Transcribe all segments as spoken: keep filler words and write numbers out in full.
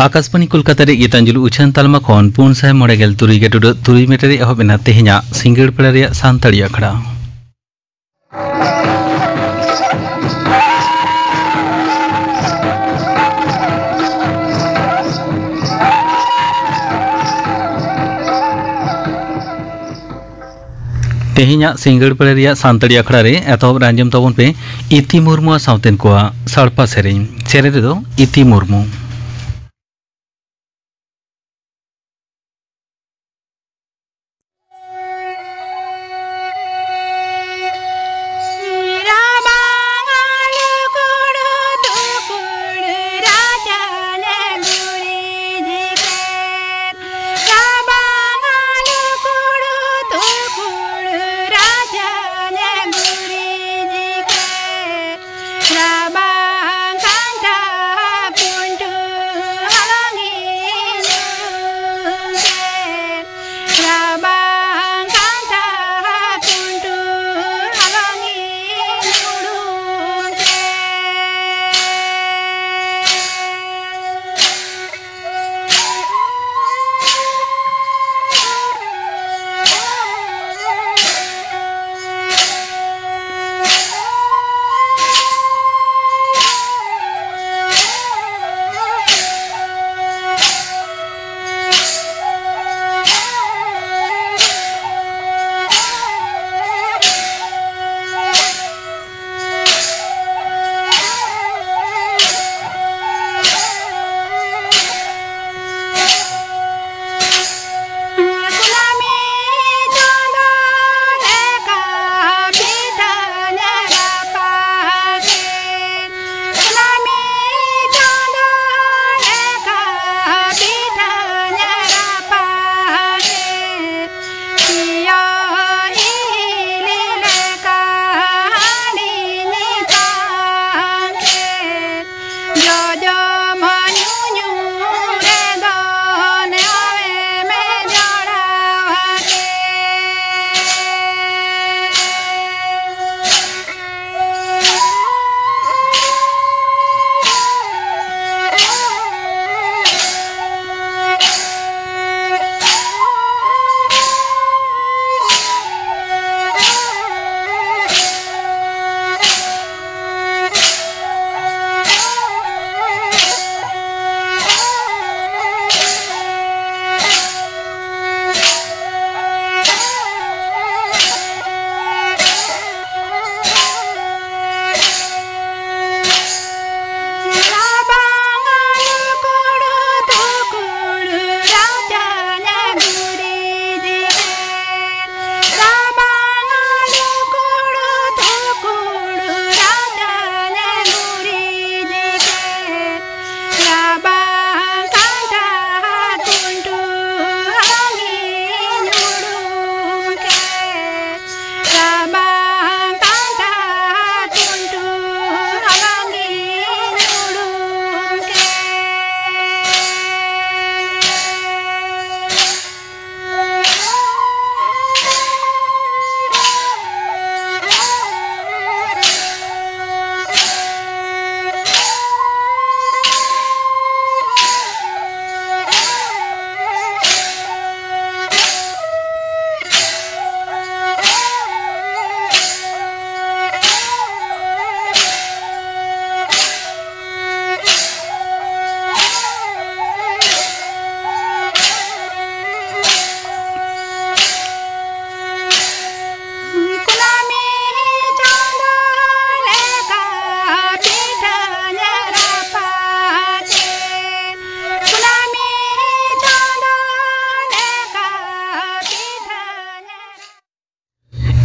ᱟᱠᱟᱥᱵᱟᱬᱤ ᱠᱳᱞᱠᱟᱛᱟ ᱨᱮ ᱜᱤᱛᱟᱧᱡᱚᱞᱤ ᱩᱪᱷᱟᱹᱱ ᱛᱟᱞᱢᱟ ᱠᱷᱚᱱ ᱯᱩᱱ ᱥᱟᱭ ᱢᱚᱬᱮ ᱜᱮᱞ ᱛᱩᱨᱩᱭ ᱜᱮᱰᱩᱰᱟᱹᱜ ᱛᱩᱨᱩᱭ ᱢᱤᱴᱟᱨ ᱨᱮ ᱮᱦᱚᱵ ᱮᱱᱟ ᱛᱮᱦᱮᱧᱟᱜ ᱥᱤᱸᱜᱟᱹᱲ ᱵᱮᱲᱟ ᱨᱮᱭᱟᱜ ᱥᱟᱱᱛᱟᱲᱤ ᱟᱠᱷᱲᱟ᱾ ᱛᱮᱦᱮᱧᱟᱜ ᱥᱤᱸᱜᱟᱹᱲ ᱵᱮᱲᱟ ᱨᱮᱭᱟᱜ ᱥᱟᱱᱛᱟᱲᱤ ᱟᱠᱷᱲᱟ ᱨᱮ ᱮᱛᱚᱦᱚᱵ ᱨᱮ ᱟᱸᱡᱚᱢ ᱛᱟᱵᱚᱱ ᱯᱮ ᱤᱛᱤ ᱢᱩᱨᱢᱩᱣᱟᱜ ᱥᱟᱶᱛᱮᱱ ᱠᱚᱣᱟᱜ ᱥᱟᱲᱯᱟ ᱥᱮᱨᱮᱧ᱾ ᱥᱮᱨᱮᱧ ᱨᱮᱫᱚ ᱤᱛᱤ ᱢᱩᱨᱢᱩ᱾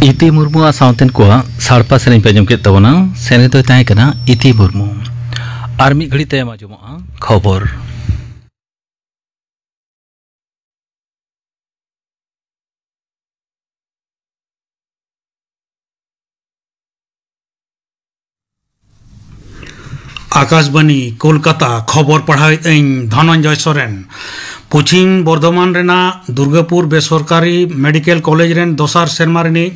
ᱤᱛᱤ ᱢᱩᱨᱢᱩᱣᱟᱜ ᱥᱟᱶᱛᱮᱱ ᱠᱚᱣᱟᱜ ᱥᱟᱲᱯᱟ ᱥᱮᱨᱮᱧ ᱯᱮ ᱟᱸᱡᱚᱢ ᱠᱮᱫ ᱛᱟᱵᱚᱱᱟ᱾ ᱥᱮᱨᱮᱧ ᱫᱚᱭ ᱛᱟᱦᱮᱸ ᱠᱟᱱᱟ ᱤᱛᱤ ᱢᱩᱨᱢᱩ᱾ ᱟᱨ ᱢᱤᱫ ᱜᱷᱟᱹᱲᱤᱡ ᱛᱟᱭᱚᱢ ᱟᱸᱡᱚᱢᱚᱜᱼᱟ ᱠᱷᱚᱵᱚᱨ᱾ ᱟᱠᱟᱥᱵᱟᱱᱤ, ᱠᱳᱞᱠᱟᱛᱟ, ᱠᱷᱚᱵᱚᱨ ᱯᱟᱲᱦᱟᱣᱮᱫ ᱟᱹᱧ ᱫᱷᱚᱱᱚᱱᱡᱚᱭ ᱥᱚᱨᱮᱱ᱾ ᱯᱚᱪᱷᱤᱢ ᱵᱚᱨᱫᱷᱚᱢᱟᱱ ᱨᱮᱱᱟᱜ ᱫᱩᱨᱜᱟᱯᱩᱨ ᱵᱮᱥᱚᱨᱠᱟᱨᱤ ᱢᱮᱰᱤᱠᱮᱞ ᱠᱚᱞᱮᱡᱽ ᱨᱮᱱ ᱫᱚᱥᱟᱨ ᱥᱮᱨᱢᱟ ᱨᱤᱱᱤᱡ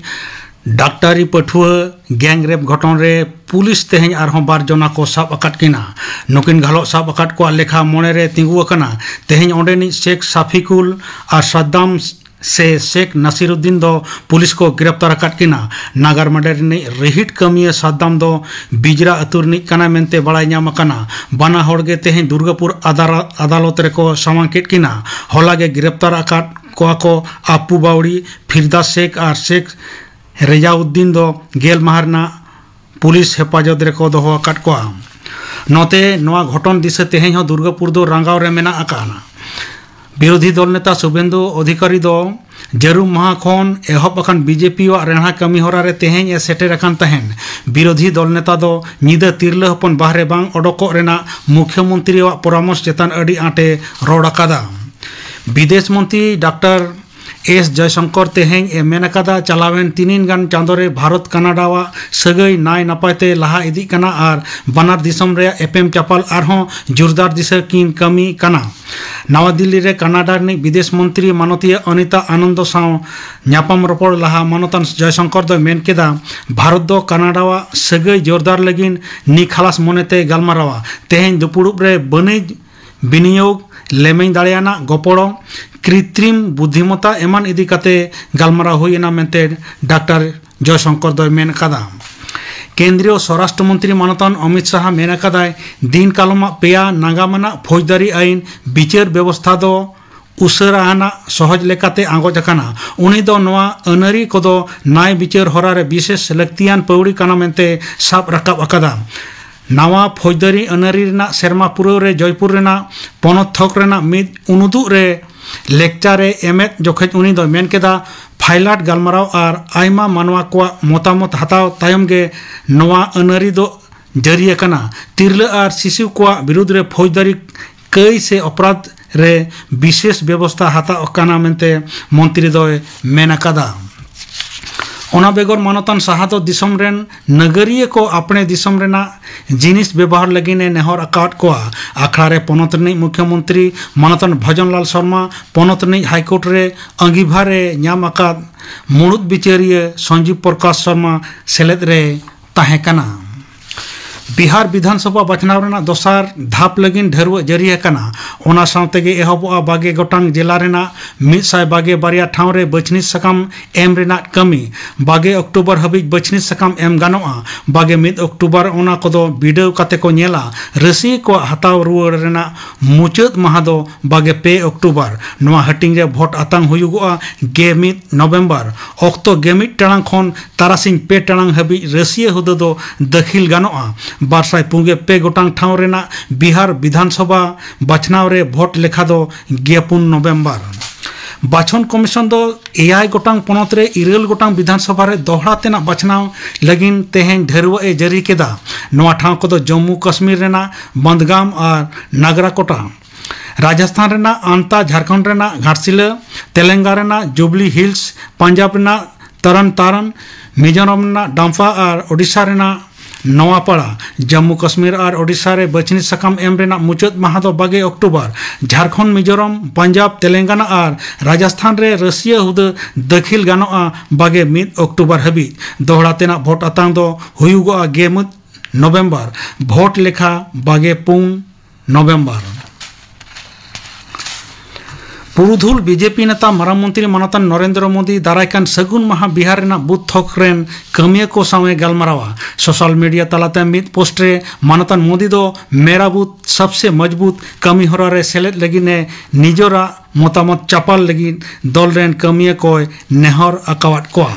ᱰᱟᱠᱛᱟᱨᱤ ᱯᱟᱹᱴᱷᱩᱣᱟᱹ ᱜᱮᱝ ᱨᱮᱯ ᱜᱷᱚᱴᱚᱱ ᱨᱮ ᱯᱩᱞᱤᱥ ᱛᱮᱦᱮᱧ ᱟᱨᱦᱚᱸ ᱵᱟᱨ ᱡᱚᱱᱟ ᱠᱚ ᱥᱟᱵ ᱟᱠᱟᱫ ᱠᱤᱱᱟ᱾ ᱱᱩᱠᱤᱱ ᱜᱷᱟᱹᱞᱚᱜ ᱥᱟᱵ ᱟᱠᱟᱫ ᱠᱚᱣᱟᱜ ᱞᱮᱠᱷᱟ ᱢᱚᱬᱮ ᱨᱮ ᱛᱤᱸᱜᱩ ᱟᱠᱟᱱᱟ᱾ ᱛᱮᱦᱮᱧ ᱚᱸᱰᱮᱱᱤᱡ ᱥᱮᱠ ᱥᱟᱯᱷᱤᱠᱩᱞ ᱟᱨ ᱥᱟᱫᱫᱟᱢ ᱥᱮ ᱥᱮᱠ ᱱᱟᱥᱤᱨᱩᱫᱫᱤᱱ ᱫᱚ ᱯᱩᱞᱤᱥ ᱠᱚ ᱜᱨᱮᱯᱛᱟᱨ ᱟᱠᱟᱫ ᱠᱤᱱᱟ᱾ ᱱᱟᱜᱟᱨ ᱢᱟᱰᱮᱨ ᱨᱤᱱᱤᱡ ᱨᱤᱦᱤᱴ ᱠᱟᱹᱢᱤᱭᱟᱹ ᱥᱟᱫᱫᱟᱢ ᱫᱚ ᱵᱤᱡᱽᱨᱟ ᱟᱹᱛᱩ ᱨᱤᱱᱤᱡ ᱠᱟᱱᱟᱭ ᱢᱮᱱᱛᱮ ᱵᱟᱲᱟᱭ ᱧᱟᱢ ᱟᱠᱟᱱᱟ᱾ ᱵᱟᱱᱟ ᱦᱚᱲ ᱜᱮ ᱛᱮᱦᱮᱧ ᱫᱩᱨᱜᱟᱯᱩᱨ ᱟᱫᱟᱨᱟ-, ᱟᱫᱟᱞᱚᱛ ᱨᱮᱠᱚ ᱥᱟᱢᱟᱝ ᱠᱮᱫ ᱠᱤᱱᱟ᱾ ᱦᱚᱞᱟ ᱜᱮ ᱜᱨᱮᱯᱛᱟᱨ ᱟᱠᱟᱫ ᱠᱚᱣᱟ ᱠᱚ ᱟᱯᱯᱩ ᱵᱟᱣᱲᱤ, ᱯᱷᱤᱨᱫᱟᱥ ᱥᱮᱠ ᱟᱨ ᱥᱮᱠ ᱨᱮᱡᱟᱩᱫᱫᱤᱱ ᱫᱚ ᱜᱮᱞ ᱢᱟᱦᱟ ᱨᱮᱱᱟᱜ ᱯᱩᱞᱤᱥ ᱦᱮᱯᱟᱡᱚᱛ ᱨᱮᱠᱚ ᱫᱚᱦᱚ ᱟᱠᱟᱫ ᱠᱚᱣᱟ᱾ ᱱᱚᱛᱮ, ᱱᱚᱣᱟ ᱜᱷᱚᱴᱚᱱ ᱫᱤᱥᱟᱹ ᱛᱮᱦᱮᱧ ᱦᱚᱸ ᱫᱩᱨᱜᱟᱯᱩᱨ ᱫᱚ ᱨᱟᱸᱜᱟᱣ ᱨᱮ ᱢᱮᱱᱟᱜ ᱟᱠᱟᱫᱼᱟ᱾ ᱵᱤᱨᱳᱫᱷᱤ ᱫᱚᱞ ᱱᱮᱛᱟ ᱥᱩᱵᱷᱮᱱᱫᱩ ᱚᱫᱷᱤᱠᱟᱨᱤ ᱫᱚ ᱡᱟᱹᱨᱩᱢ ᱢᱟᱦᱟ ᱠᱷᱚᱱ ᱮᱦᱚᱵ ᱟᱠᱟᱱ ᱵᱤᱡᱮᱯᱤ ᱣᱟᱜ ᱨᱮᱦᱲᱟ ᱠᱟᱹᱢᱤ ᱦᱚᱨᱟ ᱨᱮ ᱛᱮᱦᱮᱧ ᱮ ᱥᱮᱴᱮᱨ ᱟᱠᱟᱱ ᱛᱟᱦᱮᱸᱱ᱾ ᱵᱤᱨᱳᱫᱷᱤ ᱫᱚᱞ ᱱᱮᱛᱟ ᱫᱚ ᱧᱤᱫᱟᱹ ᱛᱤᱨᱞᱟᱹ ᱦᱚᱯᱚᱱ ᱵᱟᱦᱨᱮ ᱵᱟᱝ ᱚᱰᱚᱠᱚᱜ ᱨᱮᱱᱟᱜ ᱢᱩᱠᱷᱭᱚᱢᱚᱱᱛᱨᱤ ᱣᱟᱜ ᱯᱚᱨᱟᱢᱚᱨᱥ ᱪᱮᱛᱟᱱ ᱟᱹᱰᱤ ᱟᱸᱴ ᱮ ᱨᱚᱲ ᱟᱠᱟᱫᱟ᱾ ᱵᱤᱫᱮᱥ ᱢᱚᱱᱛᱨᱤ ᱰᱟᱠᱛᱟᱨ ᱮᱥ ᱡᱚᱭᱥᱚᱝᱠᱚᱨ ᱛᱮᱦᱮᱧ ᱮ ᱢᱮᱱ ᱟᱠᱟᱫᱟ, ᱪᱟᱞᱟᱣᱮᱱ ᱛᱤᱱᱤᱱ ᱜᱟᱱ ᱪᱟᱸᱫᱚ ᱨᱮ ᱵᱷᱟᱨᱚᱛ ᱠᱟᱱᱟᱰᱟᱣᱟᱜ ᱥᱟᱹᱜᱟᱹᱭ ᱱᱟᱭ ᱱᱟᱯᱟᱭ ᱛᱮ ᱞᱟᱦᱟ ᱤᱫᱤᱜ ᱠᱟᱱᱟ ᱟᱨ ᱵᱟᱱᱟᱨ ᱫᱤᱥᱚᱢ ᱨᱮᱭᱟᱜ ᱮᱯᱮᱢ ᱪᱟᱯᱟᱞ ᱟᱨᱦᱚᱸ ᱡᱳᱨᱫᱟᱨ ᱫᱤᱥᱟᱹ ᱠᱤᱱ ᱠᱟᱹᱢᱤ ᱠᱟᱱᱟ᱾ ᱱᱟᱣᱟ ᱫᱤᱞᱞᱤ ᱨᱮ ᱠᱟᱱᱟᱰᱟ ᱨᱤᱱᱤᱡ ᱵᱤᱫᱮᱥ ᱢᱚᱱᱛᱨᱤ ᱢᱟᱱᱚᱛᱤᱭᱟᱹ ᱚᱱᱤᱛᱟ ᱟᱱᱚᱱᱫᱚ ᱥᱟᱶ ᱧᱟᱯᱟᱢ ᱨᱚᱯᱚᱲ ᱞᱟᱦᱟ ᱢᱟᱱᱚᱛᱟᱱ ᱡᱚᱭᱥᱚᱝᱠᱚᱨ ᱫᱚᱭ ᱢᱮᱱ ᱠᱮᱫᱟ, ᱵᱷᱟᱨᱚᱛ ᱫᱚ ᱠᱟᱱᱟᱰᱟᱣᱟᱜ ᱥᱟᱹᱜᱟᱹᱭ ᱡᱳᱨᱫᱟᱨ ᱞᱟᱹᱜᱤᱫ ᱱᱤᱠᱷᱟᱞᱟᱥ ᱢᱚᱱᱮᱛᱮ ᱜᱟᱞᱢᱟᱨᱟᱣᱟ᱾ ᱛᱮᱦᱮᱧ ᱫᱩᱯᱩᱲᱩᱵ ᱨᱮ ᱵᱟᱹᱱᱤᱡᱽ, ᱵᱤᱱᱤᱭᱳᱜᱽ, ᱞᱮᱢᱮᱧ ᱫᱟᱲᱮᱭᱟᱱᱟᱜ ᱜᱚᱯᱚᱲᱚ, ᱠᱨᱤᱛᱨᱤᱢ ᱵᱩᱫᱽᱫᱷᱤᱢᱚᱛᱟ ᱮᱢᱟᱱ ᱤᱫᱤ ᱠᱟᱛᱮ ᱜᱟᱞᱢᱟᱨᱟᱣ ᱦᱩᱭ ᱮᱱᱟ ᱢᱮᱱᱛᱮ ᱰᱟᱠᱛᱟᱨ ᱡᱚᱭᱥᱚᱝᱠᱚᱨ ᱫᱚᱭ ᱢᱮᱱ ᱟᱠᱟᱫᱟ᱾ ᱠᱮᱱᱫᱨᱤᱭᱚ ᱥᱚᱨᱟᱥᱴᱨᱚ ᱢᱚᱱᱛᱨᱤ ᱢᱟᱱᱚᱛᱟᱱ ᱚᱢᱤᱛ ᱥᱟᱦᱟ ᱢᱮᱱ ᱟᱠᱟᱫᱟᱭ, ᱫᱤᱱ ᱠᱟᱞᱚᱢᱟᱜ ᱯᱮᱭᱟ ᱱᱟᱜᱟᱢ ᱟᱱᱟᱜ ᱯᱷᱳᱡᱽᱫᱟᱨᱤ ᱟᱹᱭᱤᱱ ᱵᱤᱪᱟᱹᱨ ᱵᱮᱵᱚᱥᱛᱷᱟ ᱫᱚ ᱩᱥᱟᱹᱨᱟ ᱟᱱᱟᱜ ᱥᱚᱦᱚᱡᱽ ᱞᱮᱠᱟᱛᱮ ᱟᱸᱜᱚᱪ ᱟᱠᱟᱱᱟ᱾ ᱩᱱᱤ ᱫᱚ ᱱᱚᱣᱟ ᱟᱹᱱᱟᱹᱨᱤ ᱠᱚᱫᱚ ᱱᱟᱭ ᱵᱤᱪᱟᱹᱨ ᱦᱚᱨᱟ ᱨᱮ ᱵᱤᱥᱮᱥ ᱞᱟᱹᱠᱛᱤᱭᱟᱱ ᱯᱟᱹᱣᱲᱤ ᱠᱟᱱᱟ ᱢᱮᱱᱛᱮ ᱥᱟᱵ ᱨᱟᱠᱟᱵ ᱟᱠᱟᱫᱟ᱾ ᱱᱟᱣᱟ ᱯᱷᱳᱡᱽᱫᱟᱹᱨᱤ ᱟᱹᱱᱟᱹᱨᱤ ᱨᱮᱱᱟᱜ ᱥᱮᱨᱢᱟ ᱯᱩᱨᱟᱹᱣ ᱨᱮ ᱡᱚᱭᱯᱩᱨ ᱨᱮᱱᱟᱜ ᱯᱚᱱᱚᱛ ᱛᱷᱚᱠ ᱨᱮᱱᱟᱜ ᱢᱤᱫ ᱩᱱᱩᱫᱩᱜ ᱨᱮ ᱞᱮᱠᱪᱟᱨ ᱮ ᱮᱢᱮᱫ ᱡᱚᱠᱷᱮᱡ ᱩᱱᱤ ᱫᱚᱭ ᱢᱮᱱ ᱠᱮᱫᱟ, ᱯᱷᱟᱭᱞᱟᱴ ᱜᱟᱞᱢᱟᱨᱟᱣ ᱟᱨ ᱟᱭᱢᱟ ᱢᱟᱱᱣᱟ ᱠᱚᱣᱟᱜ ᱢᱚᱛᱟᱢᱚᱛ ᱦᱟᱛᱟᱣ ᱛᱟᱭᱚᱢ ᱜᱮ ᱱᱚᱣᱟ ᱟᱹᱱᱟᱹᱨᱤ ᱫᱚ ᱡᱟᱹᱨᱤ ᱟᱠᱟᱱᱟ᱾ ᱛᱤᱨᱞᱟᱹ ᱟᱨ ᱥᱤᱥᱩ ᱠᱚᱣᱟᱜ ᱵᱤᱨᱩᱫᱽ ᱨᱮ ᱯᱷᱳᱡᱽᱫᱟᱨᱤ ᱠᱟᱹᱭ ᱥᱮ ᱚᱯᱨᱟᱫᱷ ᱨᱮ ᱵᱤᱥᱮᱥ ᱵᱮᱵᱚᱥᱛᱷᱟ ᱦᱟᱛᱟᱣ ᱟᱠᱟᱱᱟ ᱢᱮᱱᱛᱮ ᱢᱚᱱᱛᱨᱤ ᱫᱚᱭ ᱢᱮᱱ ᱟᱠᱟᱫᱟ᱾ ᱚᱱᱟ ᱵᱮᱜᱚᱨ ᱢᱟᱱᱚᱛᱟᱱ ᱥᱟᱦᱟ ᱫᱚ ᱫᱤᱥᱚᱢ ᱨᱮᱱ ᱱᱟᱜᱟᱨᱤᱭᱟᱹ ᱠᱚ ᱟᱯᱱᱮ ᱫᱤᱥᱚᱢ ᱨᱮᱱᱟᱜ ᱡᱤᱱᱤᱥ ᱵᱮᱵᱚᱦᱟᱨ ᱞᱟᱹᱜᱤᱫ ᱮ ᱱᱮᱦᱚᱨ ᱟᱠᱟᱫ ᱠᱚᱣᱟ᱾ ᱟᱠᱷᱲᱟ ᱨᱮ ᱯᱚᱱᱚᱛ ᱨᱤᱱᱤᱡ ᱢᱩᱠᱷᱭᱚᱢᱚᱱᱛᱨᱤ ᱢᱟᱱᱚᱛᱟᱱ ᱵᱷᱚᱡᱚᱱᱞᱟᱞ ᱥᱚᱨᱢᱟ, ᱯᱚᱱᱚᱛ ᱨᱤᱱᱤᱡ ᱦᱟᱭᱠᱳᱨᱴ ᱨᱮ ᱟᱺᱜᱤᱵᱷᱟᱨ ᱮ ᱧᱟᱢ ᱟᱠᱟᱫ ᱢᱩᱬᱩᱫ ᱵᱤᱪᱟᱹᱨᱤᱭᱟᱹ ᱥᱚᱧᱡᱤᱵᱽ ᱯᱨᱚᱠᱟᱥ ᱥᱚᱨᱢᱟ ᱥᱮᱞᱮᱫ ᱨᱮ ᱛᱟᱦᱮᱸ ᱠᱟᱱᱟ᱾ ᱵᱤᱦᱟᱨ ᱵᱤᱫᱷᱟᱱᱥᱚᱵᱷᱟ ᱵᱟᱪᱷᱱᱟᱣ ᱨᱮᱱᱟᱜ ᱫᱚᱥᱟᱨ ᱫᱷᱟᱯ ᱞᱟᱹᱜᱤᱫ ᱰᱷᱟᱹᱨᱣᱟᱹᱜ ᱡᱟᱹᱨᱤ ᱟᱠᱟᱱᱟ᱾ ᱚᱱᱟ ᱥᱟᱶ ᱛᱮᱜᱮ ᱮᱦᱚᱵᱚᱜᱼᱟ ᱵᱟᱜᱮ ᱜᱚᱴᱟᱝ ᱡᱮᱞᱟ ᱨᱮᱱᱟᱜ ᱢᱤᱫ ᱥᱟᱭ ᱵᱟᱜᱮ ᱵᱟᱨᱭᱟ ᱴᱷᱟᱶ ᱨᱮ ᱵᱟᱹᱪᱷᱱᱤ ᱥᱟᱠᱟᱢ ᱮᱢ ᱨᱮᱱᱟᱜ ᱠᱟᱹᱢᱤ᱾ ᱵᱟᱜᱮ ᱚᱠᱴᱳᱵᱚᱨ ᱦᱟᱹᱵᱤᱡ ᱵᱟᱹᱪᱷᱱᱤ ᱥᱟᱠᱟᱢ ᱮᱢ ᱜᱟᱱᱚᱜᱼᱟ᱾ ᱵᱟᱜᱮ ᱢᱤᱫ ᱚᱠᱴᱳᱵᱚᱨ ᱚᱱᱟ ᱠᱚᱫᱚ ᱵᱤᱰᱟᱹᱣ ᱠᱟᱛᱮ ᱠᱚ ᱧᱮᱞᱟ᱾ ᱨᱟᱹᱥᱤᱭᱟᱹ ᱠᱚᱣᱟᱜ ᱦᱟᱛᱟᱣ ᱨᱩᱣᱟᱹᱲ ᱨᱮᱱᱟᱜ ᱢᱩᱪᱟᱹᱫ ᱢᱟᱦᱟ ᱫᱚ ᱵᱟᱜᱮ ᱯᱮ ᱚᱠᱴᱳᱵᱚᱨ᱾ ᱱᱚᱣᱟ ᱦᱟᱹᱴᱤᱧ ᱨᱮ ᱵᱷᱳᱴ ᱟᱛᱟᱝ ᱦᱩᱭᱩᱜᱚᱜᱼᱟ ᱜᱮ ᱢᱤᱫ ᱱᱚᱵᱷᱮᱢᱵᱚᱨ᱾ ᱚᱠᱛᱚ ᱜᱮ ᱢᱤᱫ ᱴᱟᱲᱟᱝ ᱠᱷᱚᱱ ᱛᱟᱨᱟᱥᱤᱧ ᱯᱮ ᱴᱟᱲᱟᱝ ᱦᱟᱹᱵᱤᱡ ᱨᱟᱹᱥᱤᱭᱟᱹ ᱦᱩᱫᱟᱹ ᱫᱚ ᱫᱟᱹᱠᱷᱤᱞ ᱜᱟᱱᱚᱜᱼᱟ᱾ ᱵᱟᱨ ᱥᱟᱭ ᱯᱩᱱ ᱜᱮ ᱯᱮ ᱜᱚᱴᱟᱝ ᱴᱷᱟᱶ ᱨᱮᱱᱟᱜ ᱵᱤᱦᱟᱨ ᱵᱤᱫᱷᱟᱱᱥᱚᱵᱷᱟ ᱵᱟᱪᱷᱱᱟᱣ ᱨᱮ ᱵᱷᱳᱴ ᱞᱮᱠᱷᱟ ᱫᱚ ᱜᱮᱯᱩᱱ ᱱᱚᱵᱷᱮᱢᱵᱚᱨ᱾ ᱵᱟᱪᱷᱚᱱ ᱠᱚᱢᱤᱥᱚᱱ ᱫᱚ ᱮᱭᱟᱭ ᱜᱚᱴᱟᱝ ᱯᱚᱱᱚᱛ ᱨᱮ ᱤᱨᱟᱹᱞ ᱜᱚᱴᱟᱝ ᱵᱤᱫᱷᱟᱱᱥᱚᱵᱷᱟ ᱨᱮ ᱫᱚᱦᱲᱟ ᱛᱮᱱᱟᱜ ᱵᱟᱪᱷᱱᱟᱣ ᱞᱟᱹᱜᱤᱫ ᱛᱮᱦᱮᱧ ᱰᱷᱟᱹᱨᱣᱟᱹᱜ ᱮ ᱡᱟᱹᱨᱤ ᱠᱮᱫᱟ᱾ ᱱᱚᱣᱟ ᱴᱷᱟᱶ ᱠᱚᱫᱚ ᱡᱚᱢᱢᱩ ᱠᱟᱥᱢᱤᱨ ᱨᱮᱱᱟᱜ ᱵᱟᱸᱫᱜᱟᱢ ᱟᱨ ᱱᱟᱜᱽᱨᱟᱠᱳᱴᱟ, ᱨᱟᱡᱚᱥᱛᱷᱟᱱ ᱨᱮᱱᱟᱜ ᱟᱱᱛᱟ, ᱡᱷᱟᱲᱠᱷᱚᱸᱰ ᱨᱮᱱᱟᱜ ᱜᱷᱟᱴᱥᱤᱞᱟᱹ, ᱛᱮᱞᱮᱝᱜᱟᱱᱟ ᱨᱮᱱᱟᱜ ᱡᱩᱵᱽᱞᱤ ᱦᱤᱞᱥ, ᱯᱟᱧᱡᱟᱵᱽ ᱨᱮᱱᱟᱜ ᱛᱟᱨᱟᱱ ᱛᱟᱨᱟᱱ, ᱢᱤᱡᱳᱨᱟᱢ ᱨᱮᱱᱟᱜ ᱰᱟᱢᱯᱷᱟ ᱟᱨ ᱳᱰᱤᱥᱟ ᱨᱮᱱᱟᱜ ᱱᱚᱣᱟᱯᱟᱲᱟ᱾ ᱡᱚᱢᱢᱩ ᱠᱟᱥᱢᱤᱨ ᱟᱨ ᱳᱰᱤᱥᱟ ᱨᱮ ᱵᱟᱹᱪᱷᱱᱤ ᱥᱟᱠᱟᱢ ᱮᱢ ᱨᱮᱱᱟᱜ ᱢᱩᱪᱟᱹᱫ ᱢᱟᱦᱟ ᱫᱚ ᱵᱟᱜᱮ ᱚᱠᱴᱳᱵᱚᱨ᱾ ᱡᱷᱟᱲᱠᱷᱚᱸᱰ, ᱢᱤᱡᱳᱨᱟᱢ, ᱯᱟᱧᱡᱟᱵᱽ, ᱛᱮᱞᱮᱝᱜᱟᱱᱟ ᱟᱨ ᱨᱟᱡᱚᱥᱛᱷᱟᱱ ᱨᱮ ᱨᱟᱹᱥᱤᱭᱟᱹ ᱦᱩᱫᱟᱹ ᱫᱟᱹᱠᱷᱤᱞ ᱜᱟᱱᱚᱜᱼᱟ ᱵᱟᱜᱮ ᱢᱤᱫ ᱚᱠᱴᱳᱵᱚᱨ ᱦᱟᱹᱵᱤᱡ᱾ ᱫᱚᱦᱲᱟ ᱛᱮᱱᱟᱜ ᱵᱷᱳᱴ ᱟᱛᱟᱝ ᱫᱚ ᱦᱩᱭᱩᱜᱚᱜᱼᱟ ᱜᱮ ᱢᱤᱫ ᱱᱚᱵᱷᱮᱢᱵᱚᱨ᱾ ᱵᱷᱳᱴ ᱞᱮᱠᱷᱟ ᱵᱟᱜᱮ ᱯᱩᱱ ᱱᱚᱵᱷᱮᱢᱵᱚᱨ᱾ ᱯᱩᱨᱩᱫᱷᱩᱞ ᱵᱤᱡᱮᱯᱤ ᱱᱮᱛᱟ ᱢᱟᱨᱟᱝ ᱢᱚᱱᱛᱨᱤ ᱢᱟᱱᱚᱛᱟᱱ ᱱᱚᱨᱮᱱᱫᱨᱚ ᱢᱳᱫᱤ ᱫᱟᱨᱟᱭ ᱠᱟᱱ ᱥᱟᱹᱜᱩᱱ ᱢᱟᱦᱟ ᱵᱤᱦᱟᱨ ᱨᱮᱱᱟᱜ ᱵᱩᱛᱷ ᱛᱷᱚᱠ ᱨᱮᱱ ᱠᱟᱹᱢᱤᱭᱟᱹ ᱠᱚ ᱥᱟᱶ ᱮ ᱜᱟᱞᱢᱟᱨᱟᱣᱟ᱾ ᱥᱳᱥᱟᱞ ᱢᱤᱰᱤᱭᱟ ᱛᱟᱞᱟᱛᱮ ᱢᱤᱫ ᱯᱳᱥᱴ ᱨᱮ ᱢᱟᱱᱚᱛᱟᱱ ᱢᱳᱫᱤ ᱫᱚ ᱢᱮᱨᱟ ᱵᱩᱛᱷ ᱥᱟᱵᱥᱮ ᱢᱚᱡᱽᱵᱩᱛ ᱠᱟᱹᱢᱤ ᱦᱚᱨᱟ ᱨᱮ ᱥᱮᱞᱮᱫ ᱞᱟᱹᱜᱤᱫ ᱮ ᱱᱤᱡᱚᱨᱟᱜ ᱢᱚᱛᱟᱢᱚᱛ ᱪᱟᱯᱟᱞ ᱞᱟᱹᱜᱤᱫ ᱫᱚᱞ ᱨᱮᱱ ᱠᱟᱹᱢᱤᱭᱟᱹ ᱠᱚᱭ ᱱᱮᱦᱚᱨ ᱟᱠᱟᱣᱟᱫ ᱠᱚᱣᱟ᱾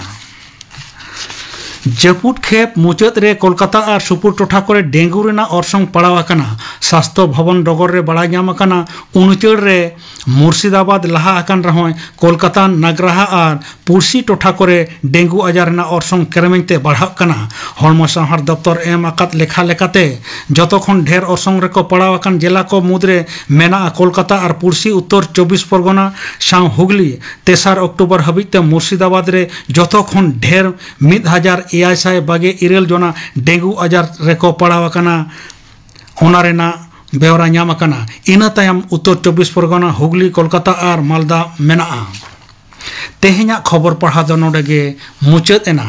ᱡᱟᱹᱯᱩᱫ ᱠᱷᱮᱯ ᱢᱩᱪᱟᱹᱫ ᱨᱮ ᱠᱳᱞᱠᱟᱛᱟ ᱟᱨ ᱥᱩᱯᱩᱨ ᱴᱚᱴᱷᱟ ᱠᱚᱨᱮ ᱰᱮᱝᱜᱩ ᱨᱮᱱᱟᱜ ᱚᱨᱥᱚᱝ ᱯᱟᱲᱟᱣ ᱟᱠᱟᱱᱟ᱾ ᱥᱟᱥᱛᱷᱚ ᱵᱷᱚᱵᱚᱱ ᱰᱚᱜᱚᱨ ᱨᱮ ᱵᱟᱲᱟᱭ ᱧᱟᱢ ᱟᱠᱟᱱᱟ, ᱩᱱᱩᱪᱟᱹᱲ ᱨᱮ ᱢᱩᱨᱥᱤᱫᱟᱵᱟᱫᱽ ᱞᱟᱦᱟ ᱟᱠᱟᱱ ᱨᱮᱦᱚᱸᱭ ᱠᱳᱞᱠᱟᱛᱟ, ᱱᱟᱜᱽᱨᱟᱦᱟ ᱟᱨ ᱯᱩᱲᱥᱤ ᱴᱚᱴᱷᱟ ᱠᱚᱨᱮ ᱰᱮᱝᱜᱩ ᱟᱡᱟᱨ ᱨᱮᱱᱟᱜ ᱚᱨᱥᱚᱝ ᱠᱮᱨᱮᱢᱮᱧ ᱛᱮ ᱵᱟᱲᱦᱟᱜ ᱠᱟᱱᱟ᱾ ᱦᱚᱲᱢᱚ ᱥᱟᱶᱦᱟᱨ ᱫᱚᱯᱛᱚᱨ ᱮᱢ ᱟᱠᱟᱫ ᱞᱮᱠᱷᱟ ᱞᱮᱠᱟᱛᱮ, ᱡᱚᱛᱚ ᱠᱷᱚᱱ ᱰᱷᱮᱨ ᱚᱨᱥᱚᱝ ᱨᱮᱠᱚ ᱯᱟᱲᱟᱣ ᱟᱠᱟᱱ ᱡᱮᱞᱟ ᱠᱚ ᱢᱩᱫᱽᱨᱮ ᱢᱮᱱᱟᱜᱼᱟ ᱠᱳᱞᱠᱟᱛᱟ ᱟᱨ ᱯᱩᱲᱥᱤ ᱩᱛᱛᱚᱨ ᱪᱚᱵᱵᱤᱥ ᱯᱚᱨᱜᱚᱱᱟ ᱥᱟᱶ ᱦᱩᱜᱽᱞᱤ᱾ ᱛᱮᱥᱟᱨ ᱚᱠᱴᱳᱵᱚᱨ ᱦᱟᱹᱵᱤᱡ ᱛᱮ ᱢᱩᱨᱥᱤᱫᱟᱵᱟᱫᱽ ᱨᱮ ᱡᱚᱛᱚ ᱠᱷᱚᱱ ᱰᱷᱮᱨ ᱢᱤᱫ ᱦᱟᱡᱟᱨ ᱮᱭᱟᱭ ᱥᱟᱭ ᱵᱟᱜᱮ ᱤᱨᱟᱹᱞ ᱡᱚᱱᱟ ᱰᱮᱝᱜᱩ ᱟᱡᱟᱨ ᱨᱮᱠᱚ ᱯᱟᱲᱟᱣ ᱟᱠᱟᱱᱟ᱾ ᱚᱱᱟ ᱨᱮᱱᱟᱜ ᱵᱮᱣᱨᱟ ᱧᱟᱢ ᱟᱠᱟᱱᱟ᱾ ᱤᱱᱟᱹ ᱛᱟᱭᱚᱢ ᱩᱛᱛᱚᱨ ᱪᱚᱵᱵᱤᱥ ᱯᱚᱨᱜᱚᱱᱟ, ᱦᱩᱜᱽᱞᱤ, ᱠᱳᱞᱠᱟᱛᱟ ᱟᱨ ᱢᱟᱞᱫᱟ ᱢᱮᱱᱟᱜᱼᱟ᱾ ᱛᱮᱦᱮᱧᱟᱜ ᱠᱷᱚᱵᱚᱨ ᱯᱟᱲᱦᱟᱣ ᱫᱚ ᱱᱚᱰᱮ ᱜᱮ ᱢᱩᱪᱟᱹᱫ ᱮᱱᱟ᱾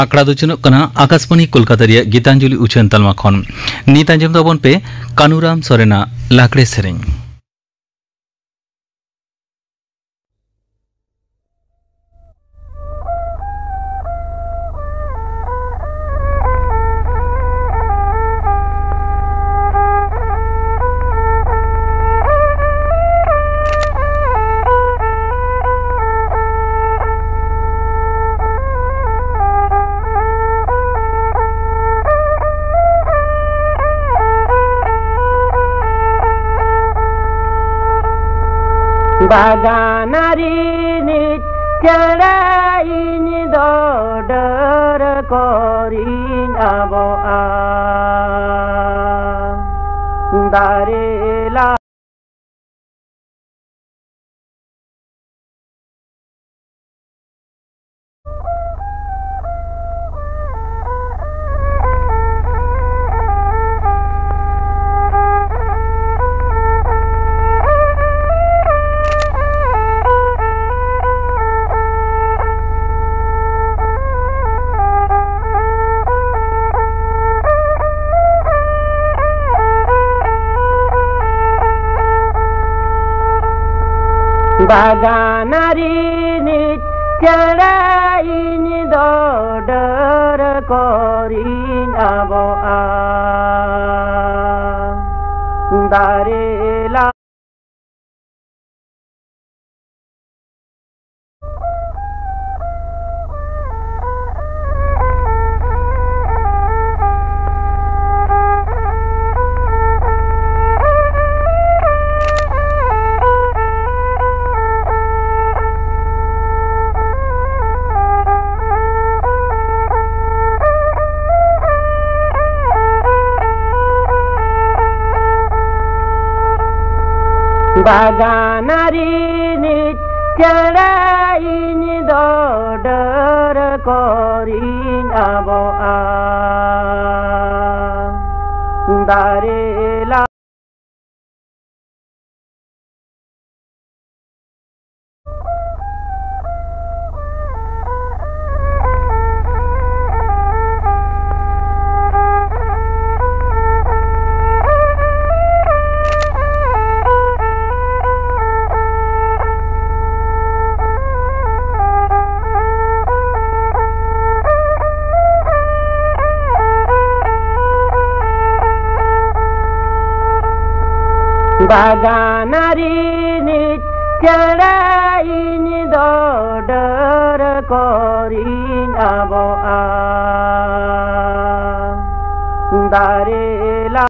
ᱟᱠᱷᱲᱟ ᱫᱚ ᱪᱚᱞᱚᱜ ᱠᱟᱱᱟ ᱟᱠᱟᱥᱵᱟᱬᱤ ᱠᱳᱞᱠᱟᱛᱟ ᱨᱮᱭᱟᱜ ᱜᱤᱛᱟᱧᱡᱚᱞᱤ ᱩᱪᱷᱟᱹᱱ ᱛᱟᱞᱢᱟ ᱠᱷᱚᱱ᱾ ᱱᱤᱛ ᱟᱸᱡᱚᱢ ᱛᱟᱵᱚᱱ ᱯᱮ ᱠᱟᱱᱩᱨᱟᱢ ᱥᱚᱨᱮᱱᱟᱜ ᱞᱟᱜᱽᱲᱮ ᱥᱮᱨᱮᱧ᱾ ᱵᱟᱜᱟᱱ ᱨᱤᱱᱤᱡ ᱪᱮᱬᱮ ᱤᱧ ᱫᱚ ᱰᱟᱹᱨ ᱠᱚᱨᱤᱧ ᱟᱵᱚᱜᱼᱟ᱾ ᱫᱟᱨᱮ ᱞᱟ ᱵᱟᱜᱟᱱ ᱨᱤᱱᱤᱡ ᱪᱮᱬᱮ ᱤᱧ ᱫᱚ ᱰᱟᱹᱨ ᱠᱚᱨᱤᱧ ᱟᱵᱚᱜᱼᱟ᱾ ᱫᱟᱨᱮ ᱞᱟ ᱵᱟᱜᱟᱱ ᱨᱤᱱᱤᱡ ᱪᱮᱬᱮ ᱤᱧ ᱫᱚ ᱰᱟᱹᱨ ᱠᱚᱨᱤᱧ ᱟᱵᱚᱜᱼᱟ᱾ ᱫᱟᱨᱮ ᱞᱟ ᱵᱟᱜᱟᱱ ᱨᱤᱱᱤᱡ ᱪᱮᱬᱮ ᱤᱧ ᱫᱚ ᱰᱟᱹᱨ ᱠᱚᱨᱤᱧ ᱟᱵᱚᱜᱼᱟ᱾ ᱫᱟᱨᱮ ᱞᱟ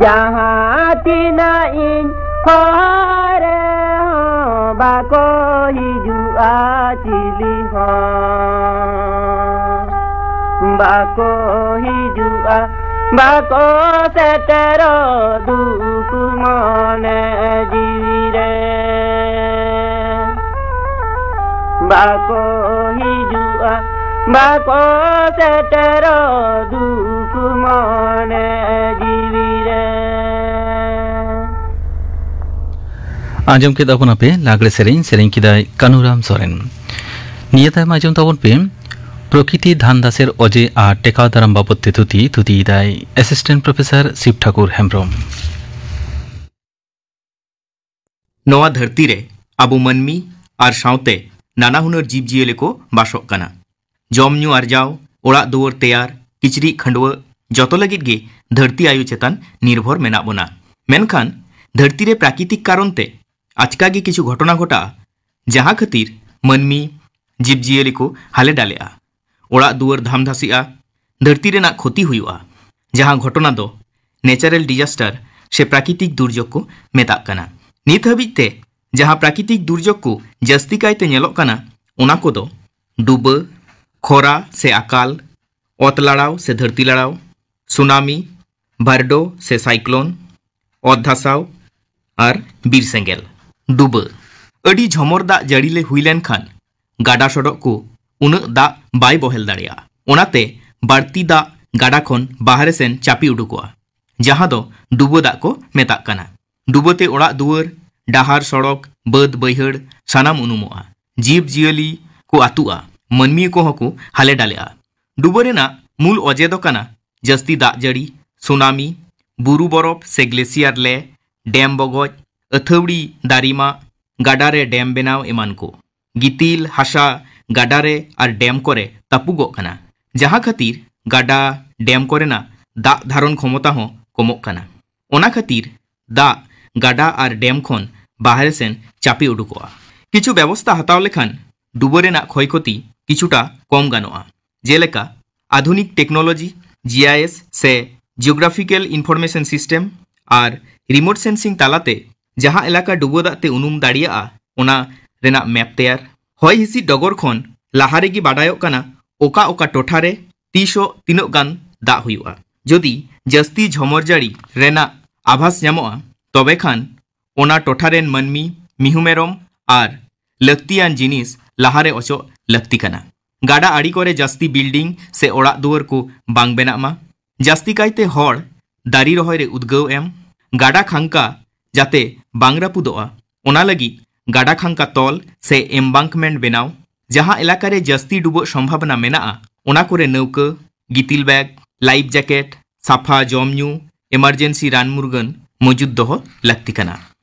ᱡᱟᱦᱟᱸ ᱛᱤᱱᱟᱹᱜ ᱤᱧ ᱦᱚᱦᱚ ᱨᱮᱦᱚᱸ ᱵᱟᱠᱚ ᱦᱤᱡᱩᱜᱼᱟ ᱪᱤᱞᱤ ᱦᱚᱸ᱾ ᱵᱟᱠᱚ ᱦᱤᱡᱩᱜᱼᱟ, ᱵᱟᱠᱚ ᱥᱮᱴᱮᱨᱚᱜ ᱫᱩᱠ ᱢᱚᱱᱮ ᱡᱤᱣᱤ ᱨᱮ᱾ ᱵᱟᱠᱚ ᱦᱤᱡᱩᱜᱼᱟ, ᱵᱟᱠᱚ ᱥᱮᱴᱮᱨᱚᱜ ᱫᱩᱠ ᱢᱚᱱᱮ ᱡᱤᱣᱤ ᱨᱮ᱾ ᱟᱸᱡᱚᱢ ᱠᱮᱫᱟ ᱵᱚᱱ ᱟᱯᱮ ᱞᱟᱜᱽᱲᱮ ᱥᱮᱨᱮᱧ, ᱥᱮᱨᱮᱧ ᱠᱮᱫᱟᱭ ᱠᱟᱱᱩᱨᱟᱢ ᱥᱚᱨᱮᱱ᱾ ᱱᱤᱭᱟᱹ ᱛᱟᱭᱚᱢ ᱟᱸᱡᱚᱢ ᱛᱟᱵᱚᱱ ᱯᱮ ᱯᱨᱚᱠᱤᱛᱤ ᱫᱷᱟᱱ ᱫᱟᱥᱮᱨ ᱚᱡᱮ ᱟᱨ ᱴᱮᱠᱟᱣ ᱫᱟᱨᱟᱢ ᱵᱟᱵᱚᱫ ᱛᱮ ᱛᱷᱩᱛᱤ, ᱛᱷᱩᱛᱤᱭᱮᱫᱟᱭ ᱮᱥᱤᱥᱴᱮᱱᱴ ᱯᱨᱚᱯᱷᱮᱥᱚᱨ ᱥᱤᱵ ᱴᱷᱟᱠᱩᱨ ᱦᱮᱢᱵᱨᱚᱢ᱾ ᱱᱚᱣᱟ ᱫᱷᱟᱹᱨᱛᱤ ᱨᱮ ᱟᱵᱚ ᱢᱟᱹᱱᱢᱤ ᱟᱨ ᱥᱟᱶᱛᱮ ᱱᱟᱱᱟ ᱦᱩᱱᱟᱹᱨ ᱡᱤᱵᱽ ᱡᱤᱭᱟᱹᱞᱤ ᱠᱚ ᱵᱟᱥᱚᱜ ᱠᱟᱱᱟ᱾ ᱡᱚᱢ ᱧᱩ ᱟᱨᱡᱟᱣ, ᱚᱲᱟᱜ ᱫᱩᱣᱟᱹᱨ ᱛᱮᱭᱟᱨ, ᱠᱤᱪᱨᱤᱡ ᱠᱷᱟᱹᱰᱣᱟᱹᱜ, ᱡᱚᱛᱚ ᱞᱟᱹᱜᱤᱫ ᱜᱮ ᱫᱷᱟᱹᱨᱛᱤ ᱟᱭᱳ ᱪᱮᱛᱟᱱ ᱱᱤᱨᱵᱷᱚᱨ ᱢᱮᱱᱟᱜ ᱵᱚᱱᱟ᱾ ᱢᱮᱱᱠᱷᱟᱱ ᱫᱷᱟᱹᱨᱛᱤ ᱨᱮ ᱯᱨᱟᱠᱨᱤᱛᱤᱠ ᱠᱟᱨᱚᱱ ᱛᱮ ᱟᱪᱠᱟ ᱜᱮ ᱠᱤᱪᱷᱩ ᱜᱷᱚᱴᱚᱱᱟ ᱜᱷᱚᱴᱟᱜᱼᱟ, ᱡᱟᱦᱟᱸ ᱠᱷᱟᱹᱛᱤᱨ ᱢᱟᱹᱱᱢᱤ, ᱡᱤᱵᱽ ᱡᱤᱭᱟᱹᱞᱤ ᱠᱚ ᱦᱟᱞᱮ ᱰᱟᱞᱮᱜᱼᱟ, ᱚᱲᱟᱜ ᱫᱩᱣᱟᱹᱨ ᱫᱷᱟᱢ ᱫᱷᱟᱥᱮᱜᱼᱟ, ᱫᱷᱟᱹᱨᱛᱤ ᱨᱮᱱᱟᱜ ᱠᱷᱚᱛᱤ ᱦᱩᱭᱩᱜᱼᱟ, ᱡᱟᱦᱟᱸ ᱜᱷᱚᱴᱚᱱᱟ ᱫᱚ natural disaster ᱥᱮ ᱯᱨᱟᱠᱨᱤᱛᱤᱠ ᱫᱩᱨᱡᱳᱜᱽ ᱠᱚ ᱢᱮᱛᱟᱜ ᱠᱟᱱᱟ᱾ ᱱᱤᱛ ᱦᱟᱹᱵᱤᱡ ᱛᱮ ᱡᱟᱦᱟᱸ ᱯᱨᱟᱠᱨᱤᱛᱤᱠ ᱫᱩᱨᱡᱳᱜᱽ ᱠᱚ ᱡᱟᱹᱥᱛᱤ ᱠᱟᱭᱛᱮ ᱧᱮᱞᱚᱜ ᱠᱟᱱᱟ, ᱚᱱᱟ ᱠᱚᱫᱚ ᱰᱩᱵᱟᱹ, ᱠᱷᱚᱨᱟ ᱥᱮ ᱟᱠᱟᱞ, ᱚᱛ ᱞᱟᱲᱟᱣ ᱥᱮ ᱫᱷᱟᱹᱨᱛᱤ ᱞᱟᱲᱟᱣ, ᱥᱩᱱᱟᱢᱤ, ᱵᱷᱟᱨᱰᱳ ᱥᱮ ᱥᱟᱭᱠᱞᱳᱱ, ᱚᱛ ᱫᱷᱟᱥᱟᱣ ᱟᱨ ᱵᱤᱨ ᱥᱮᱸᱜᱮᱞ᱾ ᱰᱩᱵᱟᱹ᱾ ᱟᱹᱰᱤ ᱡᱷᱚᱢᱚᱨ ᱫᱟᱜ ᱡᱟᱹᱲᱤ ᱞᱮ ᱦᱩᱭ ᱞᱮᱱᱠᱷᱟᱱ ᱜᱟᱰᱟ ᱥᱚᱰᱚᱜ ᱠᱚ ᱩᱱᱟᱹᱜ ᱫᱟᱜ ᱵᱟᱭ ᱵᱚᱦᱮᱞ ᱫᱟᱲᱮᱭᱟᱜᱼᱟ᱾ ᱚᱱᱟᱛᱮ ᱵᱟᱹᱲᱛᱤ ᱫᱟᱜ ᱜᱟᱰᱟ ᱠᱷᱚᱱ ᱵᱟᱦᱨᱮ ᱥᱮᱱ ᱪᱟᱯᱮ ᱩᱰᱩᱠᱚᱜᱼᱟ, ᱡᱟᱦᱟᱸ ᱫᱚ ᱰᱩᱵᱟᱹ ᱫᱟᱜ ᱠᱚ ᱢᱮᱛᱟᱜ ᱠᱟᱱᱟ᱾ ᱰᱩᱵᱟᱹᱛᱮ ᱚᱲᱟᱜ ᱫᱩᱣᱟᱹᱨ, ᱰᱟᱦᱟᱨ, ᱥᱚᱲᱚᱠ, ᱵᱟᱹᱫᱽ ᱵᱟᱹᱭᱦᱟᱹᱲ ᱥᱟᱱᱟᱢ ᱩᱱᱩᱢᱚᱜᱼᱟ᱾ ᱡᱤᱵᱽ ᱡᱤᱭᱟᱹᱞᱤ ᱠᱚ ᱟᱹᱛᱩᱜᱼᱟ, ᱢᱟᱹᱱᱢᱤ ᱠᱚᱦᱚᱸ ᱠᱚ ᱦᱟᱞᱮ ᱰᱟᱞᱮᱜᱼᱟ᱾ ᱰᱩᱵᱟᱹ ᱨᱮᱱᱟᱜ ᱢᱩᱞ ᱚᱡᱮ ᱫᱚ ᱠᱟᱱᱟ ᱡᱟᱹᱥᱛᱤ ᱫᱟᱜ ᱡᱟᱹᱲᱤ, ᱥᱩᱱᱟᱢᱤ, ᱵᱩᱨᱩ ᱵᱚᱨᱚᱯ ᱥᱮ ᱜᱞᱮᱥᱤᱭᱟᱨ ᱞᱮ, ᱰᱮᱢ ᱵᱚᱜᱚᱡ, ᱟᱹᱛᱷᱟᱹᱣᱲᱤ ᱫᱟᱨᱮ ᱢᱟᱜ, ᱜᱟᱰᱟ ᱨᱮ ᱰᱮᱢ ᱵᱮᱱᱟᱣ ᱮᱢᱟᱱ ᱠᱚ᱾ ᱜᱤᱛᱤᱞ ᱦᱟᱥᱟ ᱜᱟᱰᱟ ᱨᱮ ᱟᱨ ᱰᱮᱢ ᱠᱚᱨᱮ ᱛᱟᱹᱯᱩᱜᱚᱜ ᱠᱟᱱᱟ, ᱡᱟᱦᱟᱸ ᱠᱷᱟᱹᱛᱤᱨ ᱜᱟᱰᱟ, ᱰᱮᱢ ᱠᱚᱨᱮᱱᱟᱜ ᱫᱟᱜ ᱫᱷᱟᱨᱚᱱ ᱠᱷᱚᱢᱚᱛᱟ ᱦᱚᱸ ᱠᱚᱢᱚᱜ ᱠᱟᱱᱟ᱾ ᱚᱱᱟ ᱠᱷᱟᱹᱛᱤᱨ ᱫᱟᱜ ᱜᱟᱰᱟ ᱟᱨ ᱰᱮᱢ ᱠᱷᱚᱱ ᱵᱟᱦᱨᱮ ᱥᱮᱱ ᱪᱟᱯᱮ ᱩᱰᱩᱠᱚᱜᱼᱟ᱾ ᱠᱤᱪᱷᱩ ᱵᱮᱵᱚᱥᱛᱟ ᱦᱟᱛᱟᱣ ᱞᱮᱠᱷᱟᱱ ᱰᱩᱵᱟᱹ ᱨᱮᱱᱟᱜ ᱠᱷᱚᱭ ᱠᱷᱚᱛᱤ ᱠᱤᱪᱷᱩᱴᱟ ᱠᱚᱢ ᱜᱟᱱᱚᱜᱼᱟ, ᱡᱮᱞᱮᱠᱟ ᱟᱫᱷᱩᱱᱤᱠ ᱴᱮᱠᱱᱳᱞᱚᱡᱤ, ᱡᱤᱟᱭᱮᱥ ᱥᱮ Geographical Information System ᱟᱨ remote sensing ᱛᱟᱞᱟᱛᱮ ᱡᱟᱦᱟᱸ ᱮᱞᱟᱠᱟ ᱰᱩᱵᱟᱹ ᱫᱟᱜ ᱛᱮ ᱩᱱᱩᱢ ᱫᱟᱲᱮᱭᱟᱜᱼᱟ, ᱚᱱᱟ ᱨᱮᱱᱟᱜ ᱢᱮᱯ ᱛᱮᱭᱟᱨ᱾ ᱦᱚᱭ ᱦᱤᱸᱥᱤᱫ ᱰᱚᱜᱚᱨ ᱠᱷᱚᱱ ᱞᱟᱦᱟ ᱨᱮᱜᱮ ᱵᱟᱰᱟᱭᱚᱜ ᱠᱟᱱᱟ ᱚᱠᱟ ᱚᱠᱟ ᱴᱚᱴᱷᱟ ᱨᱮ ᱛᱤᱥᱚᱜ ᱛᱤᱱᱟᱹᱜ ᱜᱟᱱ ᱫᱟᱜ ᱦᱩᱭᱩᱜᱼᱟ᱾ ᱡᱩᱫᱤ ᱡᱟᱹᱥᱛᱤ ᱡᱷᱚᱢᱚᱨ ᱡᱟᱹᱲᱤ ᱨᱮᱱᱟᱜ ᱟᱵᱷᱟᱥ ᱧᱟᱢᱚᱜᱼᱟ, ᱛᱚᱵᱮ ᱠᱷᱟᱱ ᱚᱱᱟ ᱴᱚᱴᱷᱟ ᱨᱮᱱ ᱢᱟᱹᱱᱢᱤ, ᱢᱤᱦᱩ ᱢᱮᱨᱚᱢ ᱟᱨ ᱞᱟᱹᱠᱛᱤᱭᱟᱱ ᱡᱤᱱᱤᱥ ᱞᱟᱦᱟᱨᱮ ᱚᱪᱚᱜ ᱞᱟᱹᱠᱛᱤ ᱠᱟᱱᱟ᱾ ᱜᱟᱰᱟ ᱟᱲᱮ ᱠᱚᱨᱮ ᱡᱟᱹᱥᱛᱤ ᱵᱤᱞᱰᱤᱝ ᱥᱮ ᱚᱲᱟᱜ ᱫᱩᱣᱟᱹᱨ ᱠᱚ ᱵᱟᱝ ᱵᱮᱱᱟᱜ ᱢᱟ᱾ ᱡᱟᱹᱥᱛᱤ ᱠᱟᱭᱛᱮ ᱦᱚᱲ ᱫᱟᱨᱮ ᱨᱚᱦᱚᱭ ᱨᱮ ᱩᱫᱽᱜᱟᱹᱣ ᱮᱢ᱾ ᱜᱟᱰᱟ ᱠᱷᱟᱝᱠᱟ ᱡᱟᱛᱮ ᱵᱟᱝ ᱨᱟᱹᱯᱩᱫᱚᱜᱼᱟ, ᱚᱱᱟ ᱞᱟᱹᱜᱤᱫ ᱜᱟᱰᱟ ᱠᱷᱟᱝᱠᱟ ᱛᱚᱞ ᱥᱮ embankment ᱵᱮᱱᱟᱣ᱾ ᱡᱟᱦᱟᱸ ᱮᱞᱟᱠᱟ ᱨᱮ ᱡᱟᱹᱥᱛᱤ ᱰᱩᱵᱟᱹᱜ ᱥᱚᱢᱵᱷᱟᱵᱚᱱᱟ ᱢᱮᱱᱟᱜᱼᱟ, ᱚᱱᱟ ᱠᱚᱨᱮ ᱱᱟᱹᱣᱠᱟᱹ, ᱜᱤᱛᱤᱞ ᱵᱮᱜᱽ, ᱞᱟᱭᱤᱯᱷ ᱡᱮᱠᱮᱴ, ᱥᱟᱯᱷᱟ ᱡᱚᱢ ᱧᱩ, ᱮᱢᱟᱨᱡᱮᱱᱥᱤ ᱨᱟᱱ ᱢᱩᱨᱜᱟᱹᱱ ᱢᱚᱡᱩᱫ ᱫᱚᱦᱚ ᱞᱟᱹᱠᱛᱤ ᱠᱟᱱᱟ᱾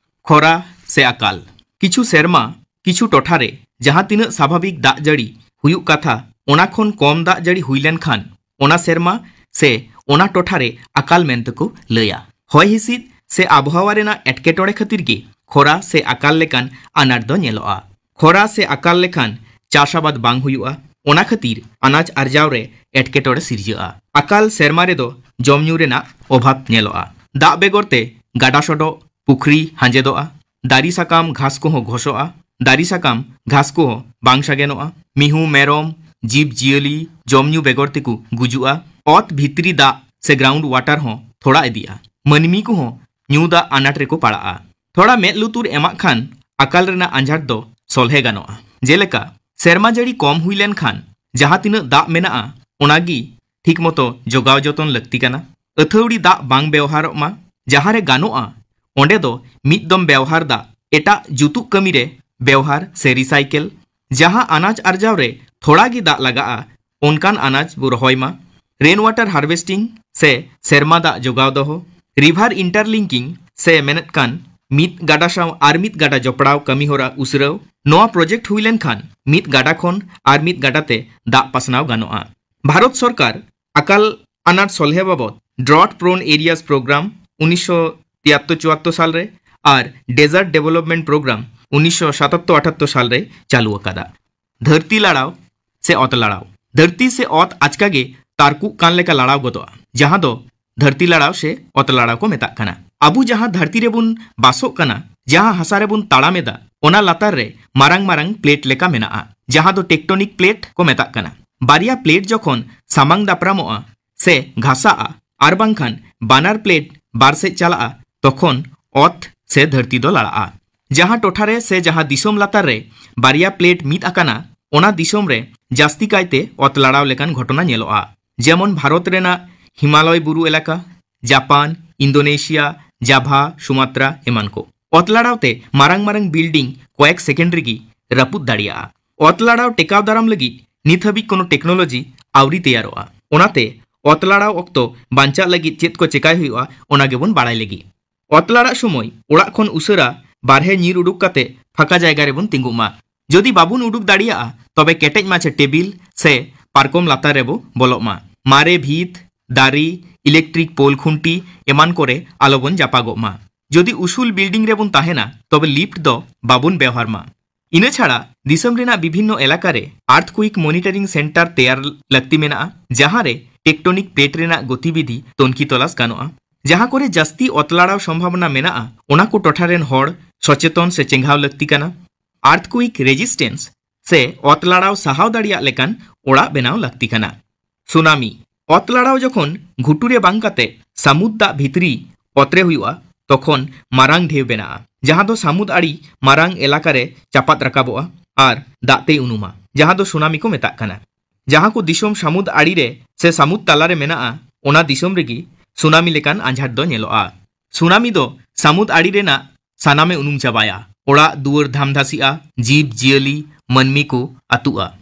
ᱠᱷᱚᱨᱟ ᱥᱮ ᱟᱠᱟᱞ᱾ ᱠᱤᱪᱷᱩ ᱥᱮᱨᱢᱟ ᱠᱤᱪᱷᱩ ᱴᱚᱴᱷᱟ ᱨᱮ ᱡᱟᱦᱟᱸ ᱛᱤᱱᱟᱹᱜ ᱥᱟᱵᱷᱟᱵᱤᱠ ᱫᱟᱜ ᱡᱟᱹᱲᱤ ᱦᱩᱭᱩᱜ ᱠᱟᱛᱷᱟ, ᱚᱱᱟ ᱠᱷᱚᱱ ᱠᱚᱢ ᱫᱟᱜ ᱡᱟᱹᱲᱤ ᱦᱩᱭ ᱞᱮᱱᱠᱷᱟᱱ, ᱚᱱᱟ ᱥᱮᱨᱢᱟ ᱥᱮ ᱚᱱᱟ ᱴᱚᱴᱷᱟ ᱨᱮ ᱟᱠᱟᱞ ᱢᱮᱱᱛᱮ ᱠᱚ ᱞᱟᱹᱭᱟ᱾ ᱦᱚᱭ ᱦᱤᱸᱥᱤᱫ ᱥᱮ ᱟᱵᱚᱦᱟᱣᱟ ᱨᱮᱱᱟᱜ ᱮᱴᱠᱮᱴᱚᱬᱮ ᱠᱷᱟᱹᱛᱤᱨ ᱜᱮ ᱠᱷᱚᱨᱟ ᱥᱮ ᱟᱠᱟᱞ ᱞᱮᱠᱟᱱ ᱟᱱᱟᱴ ᱫᱚ ᱧᱮᱞᱚᱜᱼᱟ᱾ ᱠᱷᱚᱨᱟ ᱥᱮ ᱟᱠᱟᱞ ᱞᱮᱠᱷᱟᱱ ᱪᱟᱥ ᱟᱵᱟᱫ ᱵᱟᱝ ᱦᱩᱭᱩᱜᱼᱟ, ᱚᱱᱟ ᱠᱷᱟᱹᱛᱤᱨ ᱟᱱᱟᱡ ᱟᱨᱡᱟᱣ ᱨᱮ ᱮᱴᱠᱮᱴᱚᱬᱮ ᱥᱤᱨᱡᱟᱹᱜᱼᱟ᱾ ᱟᱠᱟᱞ ᱥᱮᱨᱢᱟ ᱨᱮᱫᱚ ᱡᱚᱢ ᱧᱩ ᱨᱮᱱᱟᱜ ᱚᱵᱷᱟᱵ ᱧᱮᱞᱚᱜᱼᱟ᱾ ᱫᱟᱜ ᱵᱮᱜᱚᱨ ᱛᱮ ᱜᱟᱰᱟ ᱥᱚᱰᱚᱜ, ᱯᱩᱠᱷᱨᱤ ᱦᱟᱸᱡᱮᱫᱚᱜᱼᱟ᱾ ᱫᱟᱨᱮ ᱥᱟᱠᱟᱢ ᱜᱷᱟᱥ ᱠᱚᱦᱚᱸ ᱜᱷᱚᱥᱚᱜᱼᱟ᱾ ᱫᱟᱨᱮ ᱥᱟᱠᱟᱢ ᱜᱷᱟᱥ ᱠᱚᱦᱚᱸ ᱵᱟᱝ ᱥᱟᱜᱮᱱᱚᱜᱼᱟ᱾ ᱢᱤᱦᱩ, ᱢᱮᱨᱚᱢ, ᱡᱤᱵᱽ ᱡᱤᱭᱟᱹᱞᱤ ᱡᱚᱢ ᱧᱩ ᱵᱮᱜᱚᱨ ᱛᱮᱠᱚ ᱜᱩᱡᱩᱜᱼᱟ᱾ ᱚᱛ ᱵᱷᱤᱛᱨᱤ ᱫᱟᱜ ᱥᱮ ground water ᱦᱚᱸ ᱛᱷᱚᱲᱟ ᱤᱫᱤᱜᱼᱟ᱾ ᱢᱟᱹᱱᱢᱤ ᱠᱚᱦᱚᱸ ᱧᱩ ᱫᱟᱜ ᱟᱱᱟᱴ ᱨᱮᱠᱚ ᱯᱟᱲᱟᱜᱼᱟ᱾ ᱛᱷᱚᱲᱟ ᱢᱮᱫ ᱞᱩᱛᱩᱨ ᱮᱢᱟᱜ ᱠᱷᱟᱱ ᱟᱠᱟᱞ ᱨᱮᱱᱟᱜ ᱟᱸᱡᱷᱟᱴ ᱫᱚ ᱥᱚᱞᱦᱮ ᱜᱟᱱᱚᱜᱼᱟ᱾ ᱡᱮᱞᱮᱠᱟ, ᱥᱮᱨᱢᱟ ᱡᱟᱹᱲᱤ ᱠᱚᱢ ᱦᱩᱭ ᱞᱮᱱᱠᱷᱟᱱ ᱡᱟᱦᱟᱸ ᱛᱤᱱᱟᱹᱜ ᱫᱟᱜ ᱢᱮᱱᱟᱜᱼᱟ, ᱚᱱᱟ ᱜᱮ ᱴᱷᱤᱠ ᱢᱚᱛᱚ ᱡᱚᱜᱟᱣ ᱡᱚᱛᱚᱱ ᱞᱟᱹᱠᱛᱤ ᱠᱟᱱᱟ᱾ ᱟᱹᱛᱷᱟᱹᱣᱲᱤ ᱫᱟᱜ ᱵᱟᱝ ᱵᱮᱣᱦᱟᱨᱚᱜ ᱢᱟ᱾ ᱡᱟᱦᱟᱸ ᱨᱮ ᱜᱟᱱᱚᱜᱼᱟ, ᱚᱸᱰᱮ ᱫᱚ ᱢᱤᱫ ᱫᱚᱢ ᱵᱮᱣᱦᱟᱨ ᱫᱟᱜ ᱮᱴᱟᱜ ᱡᱩᱛᱩᱜ ᱠᱟᱹᱢᱤ ᱨᱮ ᱵᱮᱣᱦᱟᱨ ᱥᱮ recycle᱾ ᱡᱟᱦᱟᱸ ᱟᱱᱟᱡ ᱟᱨᱡᱟᱣ ᱨᱮ ᱛᱷᱚᱲᱟ ᱜᱮ ᱫᱟᱜ ᱞᱟᱜᱟᱜᱼᱟ, ᱚᱱᱠᱟᱱ ᱟᱱᱟᱡ ᱵᱚ ᱨᱚᱦᱚᱭ ᱢᱟ᱾ Rain water harvesting ᱥᱮ ᱥᱮᱨᱢᱟ ᱫᱟᱜ ᱡᱚᱜᱟᱣ ᱫᱚᱦᱚ᱾ River interlinking ᱥᱮ ᱢᱮᱱᱮᱫ ᱠᱟᱱ ᱢᱤᱫ ᱜᱟᱰᱟ ᱥᱟᱶ ᱟᱨ ᱢᱤᱫ ᱜᱟᱰᱟ ᱡᱚᱯᱲᱟᱣ ᱠᱟᱹᱢᱤ ᱦᱚᱨᱟ ᱩᱥᱨᱟᱹᱣ᱾ ᱱᱚᱣᱟ project ᱦᱩᱭ ᱞᱮᱱᱠᱷᱟᱱ ᱢᱤᱫ ᱜᱟᱰᱟ ᱠᱷᱚᱱ ᱟᱨ ᱢᱤᱫ ᱜᱟᱰᱟ ᱛᱮ ᱫᱟᱜ ᱯᱟᱥᱱᱟᱣ ᱜᱟᱱᱚᱜᱼᱟ᱾ ᱵᱷᱟᱨᱚᱛ ᱥᱚᱨᱠᱟᱨ ᱟᱠᱟᱞ ᱟᱱᱟᱴ ᱥᱚᱞᱦᱮ ᱵᱟᱵᱚᱫ Drought Prone Areas Program ᱩᱱᱤᱥᱥᱚ ᱛᱤᱭᱟᱛᱛᱳᱨ ᱪᱩᱣᱟᱛᱛᱳᱨ ᱥᱟᱞ ᱨᱮ ᱟᱨ Desert Development Program ᱩᱱᱤᱥᱥᱚ ᱥᱟᱛᱟᱛᱛᱳᱨ ᱟᱴᱟᱛᱛᱳᱨ ᱥᱟᱞ ᱨᱮ ᱪᱟᱹᱞᱩ ᱟᱠᱟᱫᱟ᱾ ᱫᱷᱟᱹᱨᱛᱤ ᱞᱟᱲᱟᱣ ᱥᱮ ᱚᱛ ᱞᱟᱲᱟᱣ᱾ ᱫᱷᱟᱹᱨᱛᱤ ᱥᱮ ᱚᱛ ᱟᱪᱠᱟ ᱜᱮ ᱛᱟᱨᱠᱩᱜ ᱠᱟᱱ ᱞᱮᱠᱟ ᱞᱟᱲᱟᱣ ᱜᱚᱫᱚᱜᱼᱟ, ᱡᱟᱦᱟᱸ ᱫᱚ ᱫᱷᱟᱹᱨᱛᱤ ᱞᱟᱲᱟᱣ ᱥᱮ ᱚᱛ ᱞᱟᱲᱟᱣ ᱠᱚ ᱢᱮᱛᱟᱜ ᱠᱟᱱᱟ᱾ ᱟᱵᱚ ᱡᱟᱦᱟᱸ ᱫᱷᱟᱹᱨᱛᱤ ᱨᱮᱵᱚᱱ ᱵᱟᱥᱚᱜ ᱠᱟᱱᱟ, ᱡᱟᱦᱟᱸ ᱦᱟᱥᱟ ᱨᱮᱵᱚᱱ ᱛᱟᱲᱟᱢ ᱮᱫᱟ, ᱚᱱᱟ ᱞᱟᱛᱟᱨ ᱨᱮ ᱢᱟᱨᱟᱝ ᱢᱟᱨᱟᱝ plate ᱞᱮᱠᱟ ᱢᱮᱱᱟᱜᱼᱟ, ᱡᱟᱦᱟᱸ ᱫᱚ tectonic plate ᱠᱚ ᱢᱮᱛᱟᱜ ᱠᱟᱱᱟ᱾ ᱵᱟᱨᱭᱟ plate ᱡᱚᱠᱷᱚᱱ ᱥᱟᱢᱟᱝ ᱫᱟᱯᱨᱟᱢᱚᱜᱼᱟ ᱥᱮ ᱜᱷᱟᱥᱟᱜᱼᱟ ᱟᱨ ᱵᱟᱝᱠᱷᱟᱱ ᱵᱟᱱᱟᱨ plate ᱵᱟᱨ ᱥᱮᱫ ᱪᱟᱞᱟᱜᱼᱟ, ᱛᱚᱠᱷᱚᱱ ᱚᱛ ᱥᱮ ᱫᱷᱟᱹᱨᱛᱤ ᱫᱚ ᱞᱟᱲᱟᱜᱼᱟ᱾ ᱡᱟᱦᱟᱸ ᱴᱚᱴᱷᱟ ᱨᱮ ᱥᱮ ᱡᱟᱦᱟᱸ ᱫᱤᱥᱚᱢ ᱞᱟᱛᱟᱨ ᱨᱮ ᱵᱟᱨᱭᱟ plate ᱢᱤᱫ ᱟᱠᱟᱱᱟ, ᱚᱱᱟ ᱫᱤᱥᱚᱢ ᱨᱮ ᱡᱟᱹᱥᱛᱤ ᱠᱟᱭᱛᱮ ᱚᱛ ᱞᱟᱲᱟᱣ ᱞᱮᱠᱟᱱ ᱜᱷᱚᱴᱚᱱᱟ ᱧᱮᱞᱚᱜᱼᱟ, ᱡᱮᱢᱚᱱ ᱵᱷᱟᱨᱚᱛ ᱨᱮᱱᱟᱜ ᱦᱤᱢᱟᱞᱚᱭ ᱵᱩᱨᱩ ᱮᱞᱟᱠᱟ, ᱡᱟᱯᱟᱱ, ᱤᱱᱫᱳᱱᱮᱥᱤᱭᱟ, ᱡᱟᱵᱷᱟ, ᱥᱩᱢᱟᱛᱨᱟ ᱮᱢᱟᱱ ᱠᱚ᱾ ᱚᱛ ᱞᱟᱲᱟᱣ ᱛᱮ ᱢᱟᱨᱟᱝ ᱢᱟᱨᱟᱝ building ᱠᱚᱭᱮᱠ second ᱨᱮᱜᱮ ᱨᱟᱹᱯᱩᱫ ᱫᱟᱲᱮᱭᱟᱜᱼᱟ᱾ ᱚᱛ ᱞᱟᱲᱟᱣ ᱴᱮᱠᱟᱣ ᱫᱟᱨᱟᱢ ᱞᱟᱹᱜᱤᱫ ᱱᱤᱛ ᱦᱟᱹᱵᱤᱡ ᱠᱳᱱᱳ technology ᱟᱹᱣᱨᱤ ᱛᱮᱭᱟᱨᱚᱜᱼᱟ᱾ ᱚᱱᱟᱛᱮ ᱚᱛ ᱞᱟᱲᱟᱣ ᱚᱠᱛᱚ ᱵᱟᱧᱪᱟᱜ ᱞᱟᱹᱜᱤᱫ ᱪᱮᱫ ᱠᱚ ᱪᱮᱠᱟᱭ ᱦᱩᱭᱩᱜᱼᱟ, ᱚᱱᱟ ᱜᱮᱵᱚᱱ ᱵᱟᱲᱟᱭ ᱞᱟᱹᱜᱤᱫ᱾ ᱚᱛ ᱞᱟᱲᱟᱜ ᱥᱚᱢᱚᱭ ᱚᱲᱟᱜ ᱠᱷᱚᱱ ᱩᱥᱟᱹᱨᱟ ᱵᱟᱨᱦᱮ ᱧᱤᱨ ᱩᱰᱩᱠ ᱠᱟᱛᱮ ᱯᱷᱟᱸᱠᱟ ᱡᱟᱭᱜᱟ ᱨᱮᱵᱚᱱ ᱛᱤᱸᱜᱩᱜ ᱢᱟ᱾ ᱡᱩᱫᱤ ᱵᱟᱵᱚᱱ ᱩᱰᱩᱠ ᱫᱟᱲᱮᱭᱟᱜᱼᱟ, ᱛᱚᱵᱮ ᱠᱮᱴᱮᱡ ᱢᱟᱪᱷᱟ table ᱥᱮ ᱯᱟᱨᱠᱚᱢ ᱞᱟᱛᱟᱨ ᱨᱮᱵᱚ ᱵᱚᱞᱚᱜ ᱢᱟ᱾ ᱢᱟᱨᱮ ᱵᱷᱤᱛ, ᱫᱟᱨᱮ, electric pole ᱠᱷᱩᱱᱴᱤ ᱮᱢᱟᱱ ᱠᱚᱨᱮ ᱟᱞᱚᱵᱚᱱ ᱡᱟᱯᱟᱜᱚᱜ ᱢᱟ᱾ ᱡᱩᱫᱤ ᱩᱥᱩᱞ building ᱨᱮᱵᱚᱱ ᱛᱟᱦᱮᱱᱟ, ᱛᱚᱵᱮ lift ᱫᱚ ᱵᱟᱵᱚᱱ ᱵᱮᱣᱦᱟᱨ ᱢᱟ᱾ ᱤᱱᱟᱹ ᱪᱷᱟᱲᱟ ᱫᱤᱥᱚᱢ ᱨᱮᱱᱟᱜ ᱵᱤᱵᱷᱤᱱᱱᱚ ᱮᱞᱟᱠᱟ ᱨᱮ earthquake monitoring center ᱛᱮᱭᱟᱨ ᱞᱟᱹᱠᱛᱤ ᱢᱮᱱᱟᱜᱼᱟ, ᱡᱟᱦᱟᱸ ᱨᱮ tectonic plate ᱨᱮᱱᱟᱜ ᱜᱚᱛᱤᱵᱤᱫᱷᱤ ᱛᱩᱱᱠᱷᱤ ᱛᱚᱞᱟᱥ ᱜᱟᱱᱚᱜᱼᱟ᱾ ᱡᱟᱦᱟᱸ ᱠᱚᱨᱮ ᱡᱟᱹᱥᱛᱤ ᱚᱛ ᱞᱟᱲᱟᱣ ᱥᱚᱢᱵᱷᱟᱵᱚᱱᱟ ᱢᱮᱱᱟᱜᱼᱟ, ᱚᱱᱟ ᱠᱚ ᱴᱚᱴᱷᱟ ᱨᱮᱱ ᱦᱚᱲ ᱥᱚᱪᱮᱛᱚᱱ ᱥᱮ ᱪᱮᱸᱜᱷᱟᱣ ᱞᱟᱹᱠᱛᱤ ᱠᱟᱱᱟ᱾ Earthquake resistance ᱥᱮ ᱚᱛ ᱞᱟᱲᱟᱣ ᱥᱟᱦᱟᱣ ᱫᱟᱲᱮᱭᱟᱜ ᱞᱮᱠᱟᱱ ᱚᱲᱟᱜ ᱵᱮᱱᱟᱣ ᱞᱟᱹᱠᱛᱤ ᱠᱟᱱᱟ᱾ ᱥᱩᱱᱟᱢᱤ᱾ ᱚᱛ ᱞᱟᱲᱟᱣ ᱡᱚᱠᱷᱚᱱ ᱜᱷᱩᱴᱩ ᱨᱮ ᱵᱟᱝ ᱠᱟᱛᱮ ᱥᱟᱹᱢᱩᱫ ᱫᱟᱜ ᱵᱷᱤᱛᱨᱤ ᱚᱛ ᱨᱮ ᱦᱩᱭᱩᱜᱼᱟ, ᱛᱚᱠᱷᱚᱱ ᱢᱟᱨᱟᱝ ᱰᱷᱮᱣ ᱵᱮᱱᱟᱜᱼᱟ, ᱡᱟᱦᱟᱸ ᱫᱚ ᱥᱟᱹᱢᱩᱫ ᱟᱲᱮ ᱢᱟᱨᱟᱝ ᱮᱞᱟᱠᱟ ᱨᱮ ᱪᱟᱯᱟᱫ ᱨᱟᱠᱟᱵᱚᱜᱼᱟ ᱟᱨ ᱫᱟᱜ ᱛᱮᱭ ᱩᱱᱩᱢᱟ, ᱡᱟᱦᱟᱸ ᱫᱚ ᱥᱩᱱᱟᱢᱤ ᱠᱚ ᱢᱮᱛᱟᱜ ᱠᱟᱱᱟ᱾ ᱡᱟᱦᱟᱸ ᱠᱚ ᱫᱤᱥᱚᱢ ᱥᱟᱹᱢᱩᱫ ᱟᱲᱮ ᱨᱮ ᱥᱮ ᱥᱟᱹᱢᱩᱫ ᱛᱟᱞᱟ ᱨᱮ ᱢᱮᱱᱟᱜᱼᱟ, ᱚᱱᱟ ᱫᱤᱥᱚᱢ ᱨᱮᱜᱮ ᱥᱩᱱᱟᱢᱤ ᱞᱮᱠᱟᱱ ᱟᱸᱡᱷᱟᱴ ᱫᱚ ᱧᱮᱞᱚᱜᱼᱟ᱾ ᱥᱩᱱᱟᱢᱤ ᱫᱚ ᱥᱟᱹᱢᱩᱫ ᱟᱲᱮ ᱨᱮᱱᱟᱜ ᱥᱟᱱᱟᱢᱮ ᱩᱱᱩᱢ ᱪᱟᱵᱟᱭᱟ᱾ ᱚᱲᱟᱜ ᱫᱩᱣᱟᱹᱨ ᱫᱷᱟᱢᱫᱷᱟᱥᱤᱜᱼᱟ, ᱡᱤᱵᱽ ᱡᱤᱭᱟᱹᱞᱤ, ᱢᱟᱹᱱᱢᱤ ᱠᱚ ᱟᱹᱛᱩᱜᱼᱟ᱾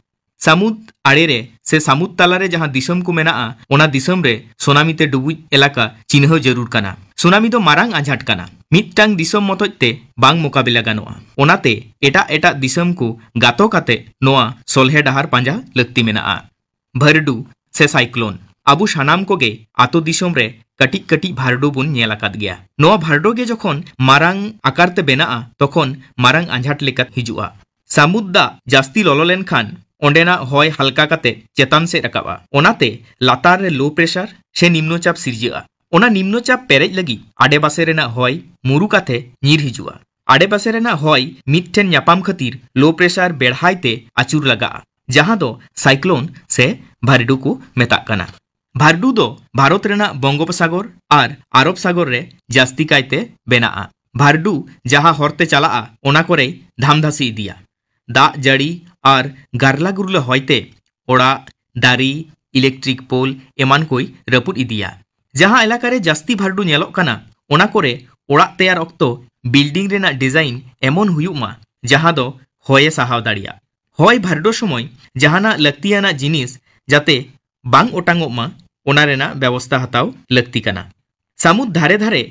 ᱥᱟᱹᱢᱩᱫ ᱟᱲᱮ ᱨᱮ ᱥᱮ ᱥᱟᱹᱢᱩᱫ ᱛᱟᱞᱟ ᱨᱮ ᱡᱟᱦᱟᱸ ᱫᱤᱥᱚᱢ ᱠᱚ ᱢᱮᱱᱟᱜᱼᱟ, ᱚᱱᱟ ᱫᱤᱥᱚᱢ ᱨᱮ ᱥᱩᱱᱟᱢᱤ ᱛᱮ ᱰᱩᱵᱩᱡ ᱮᱞᱟᱠᱟ ᱪᱤᱱᱦᱟᱹᱣ ᱡᱟᱹᱨᱩᱲ ᱠᱟᱱᱟ᱾ ᱥᱩᱱᱟᱢᱤ ᱫᱚ ᱢᱟᱨᱟᱝ ᱟᱸᱡᱷᱟᱴ ᱠᱟᱱᱟ, ᱢᱤᱫᱴᱟᱝ ᱫᱤᱥᱚᱢ ᱢᱚᱛᱚᱡ ᱛᱮ ᱵᱟᱝ ᱢᱚᱠᱟᱵᱤᱞᱟ ᱜᱟᱱᱚᱜᱼᱟ᱾ ᱚᱱᱟᱛᱮ ᱮᱴᱟᱜ ᱮᱴᱟᱜ ᱫᱤᱥᱚᱢ ᱠᱚ ᱜᱟᱛᱚ ᱠᱟᱛᱮ ᱱᱚᱣᱟ ᱥᱚᱞᱦᱮ ᱰᱟᱦᱟᱨ ᱯᱟᱸᱡᱟ ᱞᱟᱹᱠᱛᱤ ᱢᱮᱱᱟᱜᱼᱟ᱾ ᱵᱷᱟᱹᱨᱰᱩ ᱥᱮ ᱥᱟᱭᱠᱞᱳᱱ᱾ ᱟᱵᱚ ᱥᱟᱱᱟᱢ ᱠᱚᱜᱮ ᱟᱛᱳ ᱫᱤᱥᱚᱢ ᱨᱮ ᱠᱟᱹᱴᱤᱡ ᱠᱟᱹᱴᱤᱡ ᱵᱷᱟᱨᱰᱩ ᱵᱚᱱ ᱧᱮᱞ ᱟᱠᱟᱫ ᱜᱮᱭᱟ᱾ ᱱᱚᱣᱟ ᱵᱷᱟᱨᱰᱩ ᱜᱮ ᱡᱚᱠᱷᱚᱱ ᱢᱟᱨᱟᱝ ᱟᱠᱟᱨ ᱛᱮ ᱵᱮᱱᱟᱜᱼᱟ, ᱛᱚᱠᱷᱚᱱ ᱢᱟᱨᱟᱝ ᱟᱸᱡᱷᱟᱴ ᱞᱮᱠᱟ ᱦᱤᱡᱩᱜᱼᱟ᱾ ᱥᱟᱹᱢᱩᱫ ᱫᱟᱜ ᱡᱟᱹᱥᱛᱤ ᱞᱚᱞᱚ ᱞᱮᱱᱠᱷᱟᱱ ᱚᱸᱰᱮᱱᱟᱜ ᱦᱚᱭ ᱦᱟᱞᱠᱟ ᱠᱟᱛᱮ ᱪᱮᱛᱟᱱ ᱥᱮᱫ ᱨᱟᱠᱟᱵᱼᱟ᱾ ᱚᱱᱟᱛᱮ ᱞᱟᱛᱟᱨ ᱨᱮ ᱞᱳ ᱯᱨᱮᱥᱟᱨ ᱥᱮ ᱱᱤᱢᱱᱚ ᱪᱟᱯ ᱥᱤᱨᱡᱟᱹᱜᱼᱟ᱾ ᱚᱱᱟ ᱱᱤᱢᱱᱚ ᱪᱟᱯ ᱯᱮᱨᱮᱡ ᱞᱟᱹᱜᱤᱫ ᱟᱰᱮᱯᱟᱥᱮ ᱨᱮᱱᱟᱜ ᱦᱚᱭ ᱢᱩᱨᱩ ᱠᱟᱛᱮ ᱧᱤᱨ ᱦᱤᱡᱩᱜᱼᱟ᱾ ᱟᱰᱮᱯᱟᱥᱮ ᱨᱮᱱᱟᱜ ᱦᱚᱭ ᱢᱤᱫ ᱴᱷᱮᱱ ᱧᱟᱯᱟᱢ ᱠᱷᱟᱹᱛᱤᱨ ᱞᱳ ᱯᱨᱮᱥᱟᱨ ᱵᱮᱲᱦᱟᱭ ᱛᱮ ᱟᱹᱪᱩᱨ ᱞᱟᱜᱟᱜᱼᱟ, ᱡᱟᱦᱟᱸ ᱫᱚ ᱥᱟᱭᱠᱞᱳᱱ ᱥᱮ ᱵᱷᱟᱨᱰᱩ ᱠᱚ ᱢᱮᱛᱟᱜ ᱠᱟᱱᱟ᱾ ᱵᱷᱟᱨᱰᱩ ᱫᱚ ᱵᱷᱟᱨᱚᱛ ᱨᱮᱱᱟᱜ ᱵᱚᱝᱜᱳᱯᱥᱟᱜᱚᱨ ᱟᱨ ᱟᱨᱚᱵ ᱥᱟᱜᱚᱨ ᱨᱮ ᱡᱟᱹᱥᱛᱤ ᱠᱟᱭᱛᱮ ᱵᱮᱱᱟᱜᱼᱟ᱾ ᱵᱷᱟᱨᱰᱩ ᱡᱟᱦᱟᱸ ᱦᱚᱨᱛᱮ ᱪᱟᱞᱟᱜᱼᱟ, ᱚᱱᱟ ᱠᱚᱨᱮᱭ ᱫᱷᱟᱢᱫᱷᱟᱥᱤ ᱤᱫᱤᱭᱟ᱾ ᱫᱟᱜ ᱡᱟᱹᱲᱤ ᱟᱨ ᱜᱟᱨᱞᱟ ᱜᱩᱨᱞᱟᱹ ᱦᱚᱭᱛᱮ ᱚᱲᱟᱜ, ᱫᱟᱨᱮ, ᱤᱞᱮᱠᱴᱨᱤᱠ ᱯᱳᱞ ᱮᱢᱟᱱ ᱠᱚᱭ ᱨᱟᱹᱯᱩᱫ ᱤᱫᱤᱭᱟ᱾ ᱡᱟᱦᱟᱸ ᱮᱞᱟᱠᱟ ᱨᱮ ᱡᱟᱹᱥᱛᱤ ᱵᱷᱟᱨᱰᱩ ᱧᱮᱞᱚᱜ ᱠᱟᱱᱟ, ᱚᱱᱟ ᱠᱚᱨᱮ ᱚᱲᱟᱜ ᱛᱮᱭᱟᱨ ᱚᱠᱛᱚ ᱵᱤᱞᱰᱤᱝ ᱨᱮᱱᱟᱜ ᱰᱤᱡᱟᱭᱤᱱ ᱮᱢᱚᱱ ᱦᱩᱭᱩᱜ ᱢᱟ, ᱡᱟᱦᱟᱸ ᱫᱚ ᱦᱚᱭᱮ ᱥᱟᱦᱟᱣ ᱫᱟᱲᱮᱭᱟᱜ᱾ ᱦᱚᱭ ᱵᱷᱟᱨᱰᱳ ᱥᱚᱢᱚᱭ ᱡᱟᱦᱟᱱᱟᱜ ᱞᱟᱹᱠᱛᱤᱭᱟᱱᱟᱜ ᱡᱤᱱᱤᱥ ᱡᱟᱛᱮ ᱵᱟᱝ ᱚᱴᱟᱝᱚᱜ ᱢᱟ, ᱚᱱᱟ ᱨᱮᱱᱟᱜ ᱵᱮᱵᱚᱥᱛᱷᱟ ᱦᱟᱛᱟᱣ ᱞᱟᱹᱠᱛᱤ ᱠᱟᱱᱟ᱾ ᱥᱟᱹᱢᱩᱫ ᱫᱷᱟᱨᱮ ᱫᱷᱟᱨᱮ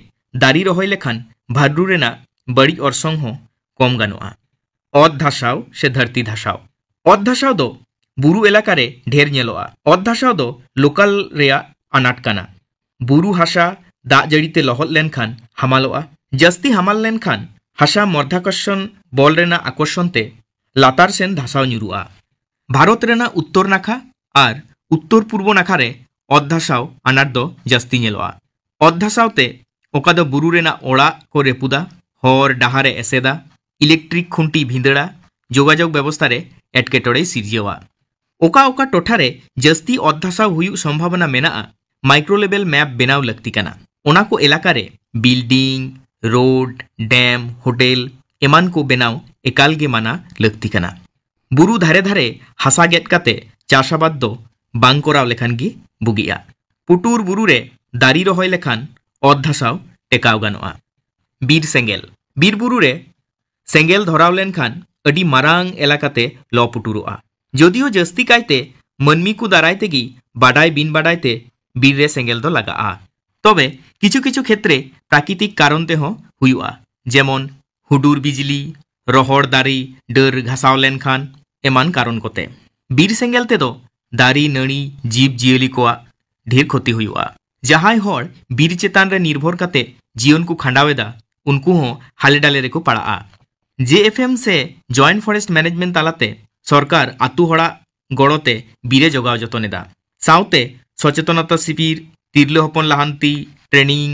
ᱫᱟᱨᱮ ᱨᱚᱦᱚᱭ ᱞᱮᱠᱷᱟᱱ ᱵᱷᱟᱨᱰᱩ ᱨᱮᱱᱟᱜ ᱵᱟᱹᱲᱤᱡ ᱚᱨᱥᱚᱝ ᱦᱚᱸ ᱠᱚᱢ ᱜᱟᱱᱚᱜᱼᱟ᱾ ᱚᱛ ᱫᱷᱟᱥᱟᱣ ᱥᱮ ᱫᱷᱟᱹᱨᱛᱤ ᱫᱷᱟᱥᱟᱣ᱾ ᱚᱛ ᱫᱷᱟᱥᱟᱣ ᱫᱚ ᱵᱩᱨᱩ ᱮᱞᱟᱠᱟ ᱨᱮ ᱰᱷᱮᱨ ᱧᱮᱞᱚᱜᱼᱟ᱾ ᱚᱛ ᱫᱷᱟᱥᱟᱣ ᱫᱚ ᱞᱳᱠᱟᱞ ᱨᱮᱭᱟᱜ ᱟᱱᱟᱴ ᱠᱟᱱᱟ᱾ ᱵᱩᱨᱩ ᱦᱟᱥᱟ ᱫᱟᱜ ᱡᱟᱹᱲᱤ ᱛᱮ ᱞᱚᱦᱚᱫ ᱞᱮᱱᱠᱷᱟᱱ ᱦᱟᱢᱟᱞᱚᱜᱼᱟ᱾ ᱡᱟᱹᱥᱛᱤ ᱦᱟᱢᱟᱞ ᱞᱮᱱᱠᱷᱟᱱ ᱦᱟᱥᱟ ᱢᱚᱨᱫᱷᱟᱠᱚᱨᱥᱚᱱ ᱵᱚᱞ ᱨᱮᱱᱟᱜ ᱟᱠᱚᱨᱥᱚᱱ ᱛᱮ ᱞᱟᱛᱟᱨ ᱥᱮᱱ ᱫᱷᱟᱥᱟᱣ ᱧᱩᱨᱩᱜᱼᱟ᱾ ᱵᱷᱟᱨᱚᱛ ᱨᱮᱱᱟᱜ ᱩᱛᱛᱚᱨ ᱱᱟᱠᱷᱟ ᱟᱨ ᱩᱛᱛᱚᱨ ᱯᱩᱨᱵᱚ ᱱᱟᱠᱷᱟ ᱨᱮ ᱚᱛ ᱫᱷᱟᱥᱟᱣ ᱟᱱᱟᱴ ᱫᱚ ᱡᱟᱹᱥᱛᱤ ᱧᱮᱞᱚᱜᱼᱟ᱾ ᱚᱛ ᱫᱷᱟᱥᱟᱣ ᱛᱮ ᱚᱠᱟ ᱫᱚ ᱵᱩᱨᱩ ᱨᱮᱱᱟᱜ ᱚᱲᱟᱜ ᱠᱚ ᱨᱟᱹᱯᱩᱫᱟ, ᱦᱚᱨ ᱰᱟᱦᱟᱨ ᱮ ᱮᱥᱮᱫᱟ, ᱤᱞᱮᱠᱴᱨᱤᱠ ᱠᱷᱩᱱᱴᱤ ᱵᱷᱤᱸᱫᱟᱹᱲᱟ, ᱡᱳᱜᱟᱡᱳᱜᱽ ᱵᱮᱵᱚᱥᱛᱷᱟ ᱨᱮ ᱮᱴᱠᱮᱴᱚᱬᱮᱭ ᱥᱤᱨᱡᱟᱹᱣᱟ᱾ ᱚᱠᱟ ᱚᱠᱟ ᱴᱚᱴᱷᱟ ᱨᱮ ᱡᱟᱹᱥᱛᱤ ᱚᱛ ᱫᱷᱟᱥᱟᱣ ᱦᱩᱭᱩᱜ ᱥᱚᱢᱵᱷᱟᱵᱚᱱᱟ ᱢᱮᱱᱟᱜᱼᱟ, micro level map ᱵᱮᱱᱟᱣ ᱞᱟᱹᱠᱛᱤ ᱠᱟᱱᱟ᱾ ᱚᱱᱟ ᱠᱚ ᱮᱞᱟᱠᱟ ᱨᱮ building, road, dam, hotel ᱮᱢᱟᱱ ᱠᱚ ᱵᱮᱱᱟᱣ ᱮᱠᱟᱞ ᱜᱮ ᱢᱟᱱᱟ ᱞᱟᱹᱠᱛᱤ ᱠᱟᱱᱟ᱾ ᱵᱩᱨᱩ ᱫᱷᱟᱨᱮ ᱫᱷᱟᱨᱮ ᱦᱟᱥᱟ ᱜᱮᱫ ᱠᱟᱛᱮ ᱪᱟᱥ ᱟᱵᱟᱫ ᱫᱚ ᱵᱟᱝ ᱠᱚᱨᱟᱣ ᱞᱮᱠᱷᱟᱱ ᱜᱮ ᱵᱩᱜᱤᱜᱼᱟ᱾ ᱯᱩᱴᱩᱨ ᱵᱩᱨᱩ ᱨᱮ ᱫᱟᱨᱮ ᱨᱚᱦᱚᱭ ᱞᱮᱠᱷᱟᱱ ᱚᱛ ᱫᱷᱟᱥᱟᱣ ᱴᱮᱠᱟᱣ ᱜᱟᱱᱚᱜᱼᱟ᱾ ᱵᱤᱨ ᱥᱮᱸᱜᱮᱞ᱾ ᱵᱤᱨ ᱵᱩᱨᱩ ᱨᱮ ᱥᱮᱸᱜᱮᱞ ᱫᱷᱚᱨᱟᱣ ᱞᱮᱱᱠᱷᱟᱱ ᱟᱹᱰᱤ ᱢᱟᱨᱟᱝ ᱮᱞᱟᱠᱟᱛᱮ ᱞᱚ ᱯᱩᱴᱩᱨᱚᱜᱼᱟ᱾ ᱡᱚᱫᱤᱭᱳ ᱡᱟᱹᱥᱛᱤ ᱠᱟᱭᱛᱮ ᱢᱟᱹᱱᱢᱤ ᱠᱚ ᱫᱟᱨᱟᱭ ᱛᱮᱜᱮ ᱵᱟᱰᱟᱭ ᱵᱤᱱ ᱵᱟᱰᱟᱭ ᱛᱮ ᱵᱤᱨ ᱨᱮ ᱥᱮᱸᱜᱮᱞ ᱫᱚ ᱞᱟᱜᱟᱜᱼᱟ, ᱛᱚᱵᱮ ᱠᱤᱪᱷᱩ ᱠᱤᱪᱷᱩ ᱠᱷᱮᱛᱨᱮ ᱯᱨᱟᱠᱨᱤᱛᱤᱠ ᱠᱟᱨᱚᱱ ᱛᱮᱦᱚᱸ ᱦᱩᱭᱩᱜᱼᱟ, ᱡᱮᱢᱚᱱ ᱦᱩᱰᱩᱨ ᱵᱤᱡᱽᱞᱤ, ᱨᱚᱦᱚᱲ ᱫᱟᱨᱮ ᱰᱟᱹᱨ ᱜᱷᱟᱥᱟᱣ ᱞᱮᱱᱠᱷᱟᱱ ᱮᱢᱟᱱ ᱠᱟᱨᱚᱱ ᱠᱚᱛᱮ᱾ ᱵᱤᱨ ᱥᱮᱸᱜᱮᱞ ᱛᱮᱫᱚ ᱫᱟᱨᱮ ᱱᱟᱹᱲᱤ ᱡᱤᱵᱽ ᱡᱤᱭᱟᱹᱞᱤ ᱠᱚᱣᱟᱜ ᱰᱷᱮᱨ ᱠᱷᱚᱛᱤ ᱦᱩᱭᱩᱜᱼᱟ᱾ ᱡᱟᱦᱟᱸᱭ ᱦᱚᱲ ᱵᱤᱨ ᱪᱮᱛᱟᱱ ᱨᱮ ᱱᱤᱨᱵᱷᱚᱨ ᱠᱟᱛᱮ ᱡᱤᱭᱚᱱ ᱠᱚ ᱠᱷᱟᱸᱰᱟᱣ ᱮᱫᱟ, ᱩᱱᱠᱩ ᱦᱚᱸ ᱦᱟᱞᱮ ᱰᱟᱞᱮ ᱨᱮᱠᱚ ᱯᱟᱲᱟᱜᱼᱟ᱾ ᱡᱮ ᱮᱯᱷ ᱮᱢ ᱥᱮ Joint Forest Management ᱛᱟᱞᱟᱛᱮ ᱥᱚᱨᱠᱟᱨ ᱟᱛᱳ ᱦᱚᱲᱟᱜ ᱜᱚᱲᱚ ᱛᱮ ᱵᱤᱨ ᱮ ᱡᱚᱜᱟᱣ ᱡᱚᱛᱚᱱ ᱮᱫᱟ᱾ ᱥᱟᱶᱛᱮ ᱥᱚᱪᱮᱛᱚᱱᱚᱛᱟ ᱥᱤᱵᱤᱨ, ᱛᱤᱨᱞᱟᱹ ᱦᱚᱯᱚᱱ ᱞᱟᱦᱟᱱᱛᱤ, training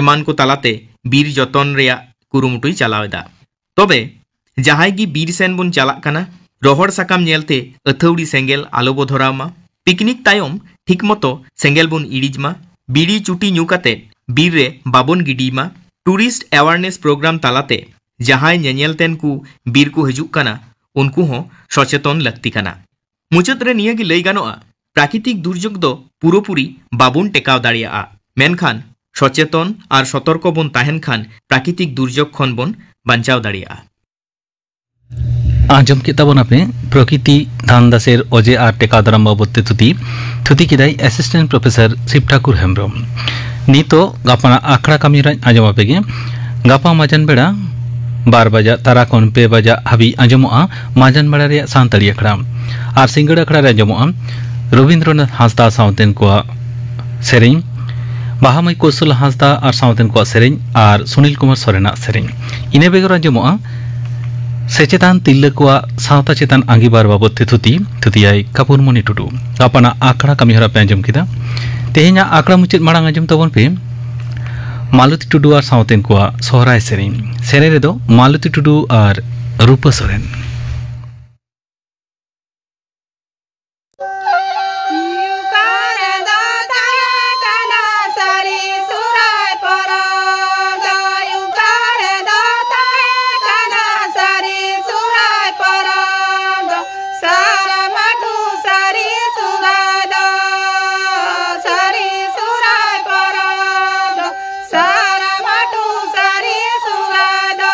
ᱮᱢᱟᱱ ᱠᱚ ᱛᱟᱞᱟᱛᱮ ᱵᱤᱨ ᱡᱚᱛᱚᱱ ᱨᱮᱭᱟᱜ ᱠᱩᱨᱩᱢᱩᱴᱩᱭ ᱪᱟᱞᱟᱣ ᱮᱫᱟ᱾ ᱛᱚᱵᱮ ᱡᱟᱦᱟᱸᱭ ᱜᱮ ᱵᱤᱨ ᱥᱮᱱ ᱵᱚᱱ ᱪᱟᱞᱟᱜ ᱠᱟᱱᱟ, ᱨᱚᱦᱚᱲ ᱥᱟᱠᱟᱢ ᱧᱮᱞᱛᱮ ᱟᱹᱛᱷᱟᱹᱣᱲᱤ ᱥᱮᱸᱜᱮᱞ ᱟᱞᱚ ᱵᱚ ᱫᱷᱚᱨᱟᱣ ᱢᱟ᱾ ᱯᱤᱠᱱᱤᱠ ᱛᱟᱭᱚᱢ ᱴᱷᱤᱠ ᱢᱚᱛᱚ ᱥᱮᱸᱜᱮᱞ ᱵᱚᱱ ᱤᱲᱤᱡ ᱢᱟ᱾ ᱵᱤᱲᱤ ᱪᱩᱴᱤ ᱧᱩ ᱠᱟᱛᱮ ᱵᱤᱨ ᱨᱮ ᱵᱟᱵᱚᱱ ᱜᱤᱰᱤᱭ ᱢᱟ᱾ Tourist Awareness Program ᱛᱟᱞᱟᱛᱮ ᱡᱟᱦᱟᱸᱭ ᱧᱮᱧᱮᱞ ᱛᱮᱱ ᱠᱚ ᱵᱤᱨ ᱠᱚ ᱦᱤᱡᱩᱜ ᱠᱟᱱᱟ, ᱩᱱᱠᱩ ᱦᱚᱸ ᱥᱚᱪᱮᱛᱚᱱ ᱞᱟᱹᱠᱛᱤ ᱠᱟᱱᱟ᱾ ᱢᱩᱪᱟᱹᱫ ᱨᱮ ᱱᱤᱭᱟᱹ ᱜᱮ ᱞᱟᱹᱭ ᱜᱟᱱᱚᱜᱼᱟ, ᱯᱨᱟᱠᱨᱤᱛᱤᱠ ᱫᱩᱨᱡᱳᱜᱽ ᱫᱚ ᱯᱩᱨᱟᱹᱯᱩᱨᱤ ᱵᱟᱵᱚᱱ ᱴᱮᱠᱟᱣ ᱫᱟᱲᱮᱭᱟᱜᱼᱟ, ᱢᱮᱱᱠᱷᱟᱱ ᱥᱚᱪᱮᱛᱚᱱ ᱟᱨ ᱥᱚᱛᱚᱨᱠᱚ ᱵᱚᱱ ᱛᱟᱦᱮᱱ ᱠᱷᱟᱱ ᱯᱨᱟᱠᱨᱤᱛᱤᱠ ᱫᱩᱨᱡᱳᱜᱽ ᱠᱷᱚᱱ ᱵᱚᱱ ᱵᱟᱧᱪᱟᱣ ᱫᱟᱲᱮᱭᱟᱜᱼᱟ᱾ ᱟᱸᱡᱚᱢ ᱠᱮᱫ ᱛᱟᱵᱚᱱᱟᱯᱮ ᱯᱨᱚᱠᱨᱤᱛᱤ ᱫᱷᱟᱱ ᱫᱟᱥᱮᱨ ᱚᱡᱮ ᱟᱨ ᱴᱮᱠᱟᱣ ᱫᱟᱨᱟᱢ ᱵᱟᱵᱚᱫ ᱛᱮ ᱛᱷᱩᱛᱤ᱾ ᱛᱷᱩᱛᱤ ᱠᱮᱫᱟᱭ Assistant Professor ᱥᱤᱵ ᱴᱷᱟᱠᱩᱨ ᱦᱮᱢᱵᱨᱚᱢ᱾ ᱱᱤᱛᱚᱜ ᱜᱟᱯᱟ ᱟᱠᱷᱲᱟ ᱠᱟᱹᱢᱤ ᱦᱚᱨᱟᱧ ᱟᱸᱡᱚᱢ ᱟᱯᱮ ᱜᱮ᱾ ᱜᱟᱯᱟ ᱢᱟᱡᱟᱱ ᱵᱮᱲᱟ ᱵᱟᱨ ᱵᱟᱡᱟᱜ ᱛᱟᱨᱟ ᱠᱷᱚᱱ ᱯᱮ ᱵᱟᱡᱟᱜ ᱦᱟᱹᱵᱤᱡ ᱟᱸᱡᱚᱢᱚᱜᱼᱟ ᱢᱟᱡᱟᱱ ᱵᱮᱲᱟ ᱨᱮᱭᱟᱜ ᱥᱟᱱᱛᱟᱲᱤ ᱟᱠᱷᱲᱟ᱾ ᱟᱨ ᱥᱤᱸᱜᱟᱹᱲ ᱟᱠᱷᱲᱟ ᱨᱮ ᱟᱸᱡᱚᱢᱚᱜᱼᱟ ᱨᱚᱵᱤᱱᱫᱨᱚᱱᱟᱛᱷ ᱦᱟᱸᱥᱫᱟ ᱥᱟᱶᱛᱮᱱ ᱠᱚᱣᱟᱜ ᱥᱮᱨᱮᱧ, ᱵᱟᱦᱟ ᱢᱟᱹᱭ ᱠᱳᱥᱚᱞᱟ ᱦᱟᱸᱥᱫᱟ ᱟᱨ ᱥᱟᱶᱛᱮᱱ ᱠᱚᱣᱟᱜ ᱥᱮᱨᱮᱧ ᱟᱨ ᱥᱩᱱᱤᱞ ᱠᱩᱢᱟᱨ ᱥᱚᱨᱮᱱᱟᱜ ᱥᱮᱨᱮᱧ᱾ ᱤᱱᱟᱹ ᱵᱮᱜᱚᱨ ᱟᱸᱡᱚᱢᱚᱜᱼᱟ ᱥᱮᱪᱮᱛᱟᱱ ᱛᱤᱨᱞᱟᱹ ᱠᱚᱣᱟᱜ ᱥᱟᱶᱛᱟ ᱪᱮᱛᱟᱱ ᱟᱸᱜᱤᱵᱷᱟᱨ ᱵᱟᱵᱚᱫ ᱛᱮ ᱛᱷᱩᱛᱤ, ᱛᱷᱩᱛᱤᱭᱟᱭ ᱠᱟᱯᱩᱨᱢᱚᱱᱤ ᱴᱩᱰᱩ᱾ ᱜᱟᱯᱟᱱᱟᱜ ᱟᱠᱷᱲᱟ ᱠᱟᱹᱢᱤᱦᱚᱨᱟ ᱯᱮ ᱟᱸᱡᱚᱢ ᱠᱮᱫᱟ᱾ ᱛᱮᱦᱮᱧᱟᱜ ᱟᱠᱷᱲᱟ ᱢᱩᱪᱟᱹᱫ ᱢᱟᱲᱟᱝ ᱟᱸᱡᱚᱢ ᱛᱟᱵᱚᱱ ᱯᱮ ᱢᱟᱞᱚᱛᱤ ᱴᱩᱰᱩ ᱟᱨ ᱥᱟᱶᱛᱮᱱ ᱠᱚᱣᱟᱜ ᱥᱚᱦᱨᱟᱭ ᱥᱮᱨᱮᱧ᱾ ᱥᱮᱨᱮᱧ ᱨᱮᱫᱚ ᱢᱟᱞᱚᱛᱤ ᱴᱩᱰᱩ ᱟᱨ ᱨᱩᱯᱟᱹ ᱥᱚᱨᱮᱱ᱾ ᱚᱠᱟᱨᱮ ᱫᱚ ᱛᱟᱦᱮᱸ ᱠᱟᱱᱟ ᱥᱟᱹᱨᱤ ᱥᱚᱦᱨᱟᱭ ᱯᱚᱨᱚᱵᱽ ᱫᱚ? ᱚᱠᱟᱨᱮ ᱫᱚ ᱛᱟᱦᱮᱸ ᱠᱟᱱᱟ ᱥᱟᱹᱨᱤ ᱥᱚᱦᱨᱟᱭ ᱯᱚᱨᱚᱵᱽ ᱫᱚ? ᱥᱟᱨᱟᱢᱟᱴᱩ ᱥᱟᱹᱨᱤ ᱥᱚᱦᱨᱟᱭ ᱫᱚ, ᱥᱟᱹᱨᱤ ᱥᱚᱦᱨᱟᱭ ᱯᱚᱨᱚᱵᱽ ᱫᱚ, ᱥᱟᱨᱟᱢᱟᱴᱩ ᱥᱟᱹᱨᱤ ᱥᱚᱦᱨᱟᱭ ᱫᱚ᱾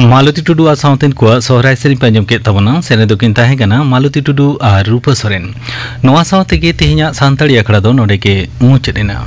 ᱢᱟᱞᱚᱛᱤ ᱴᱩᱰᱩ ᱟᱨ ᱥᱟᱶᱛᱮᱱ ᱠᱚᱣᱟᱜ ᱥᱚᱦᱨᱟᱭ ᱥᱮᱨᱮᱧ ᱯᱮ ᱟᱸᱡᱚᱢ ᱠᱮᱫ ᱛᱟᱵᱚᱱᱟ᱾ ᱥᱮᱨᱮᱧ ᱫᱚᱠᱤᱱ ᱛᱟᱦᱮᱸ ᱠᱟᱱᱟ ᱢᱟᱞᱚᱛᱤ ᱴᱩᱰᱩ ᱟᱨ ᱨᱩᱯᱟ ᱥᱚᱨᱮᱱ᱾ ᱱᱚᱣᱟ ᱥᱟᱶ ᱛᱮᱜᱮ ᱛᱮᱦᱮᱧᱟᱜ ᱥᱟᱱᱛᱟᱲᱤ ᱟᱠᱷᱲᱟ ᱫᱚ ᱱᱚᱰᱮ ᱜᱮ ᱢᱩᱪᱟᱹᱫ ᱮᱱᱟ᱾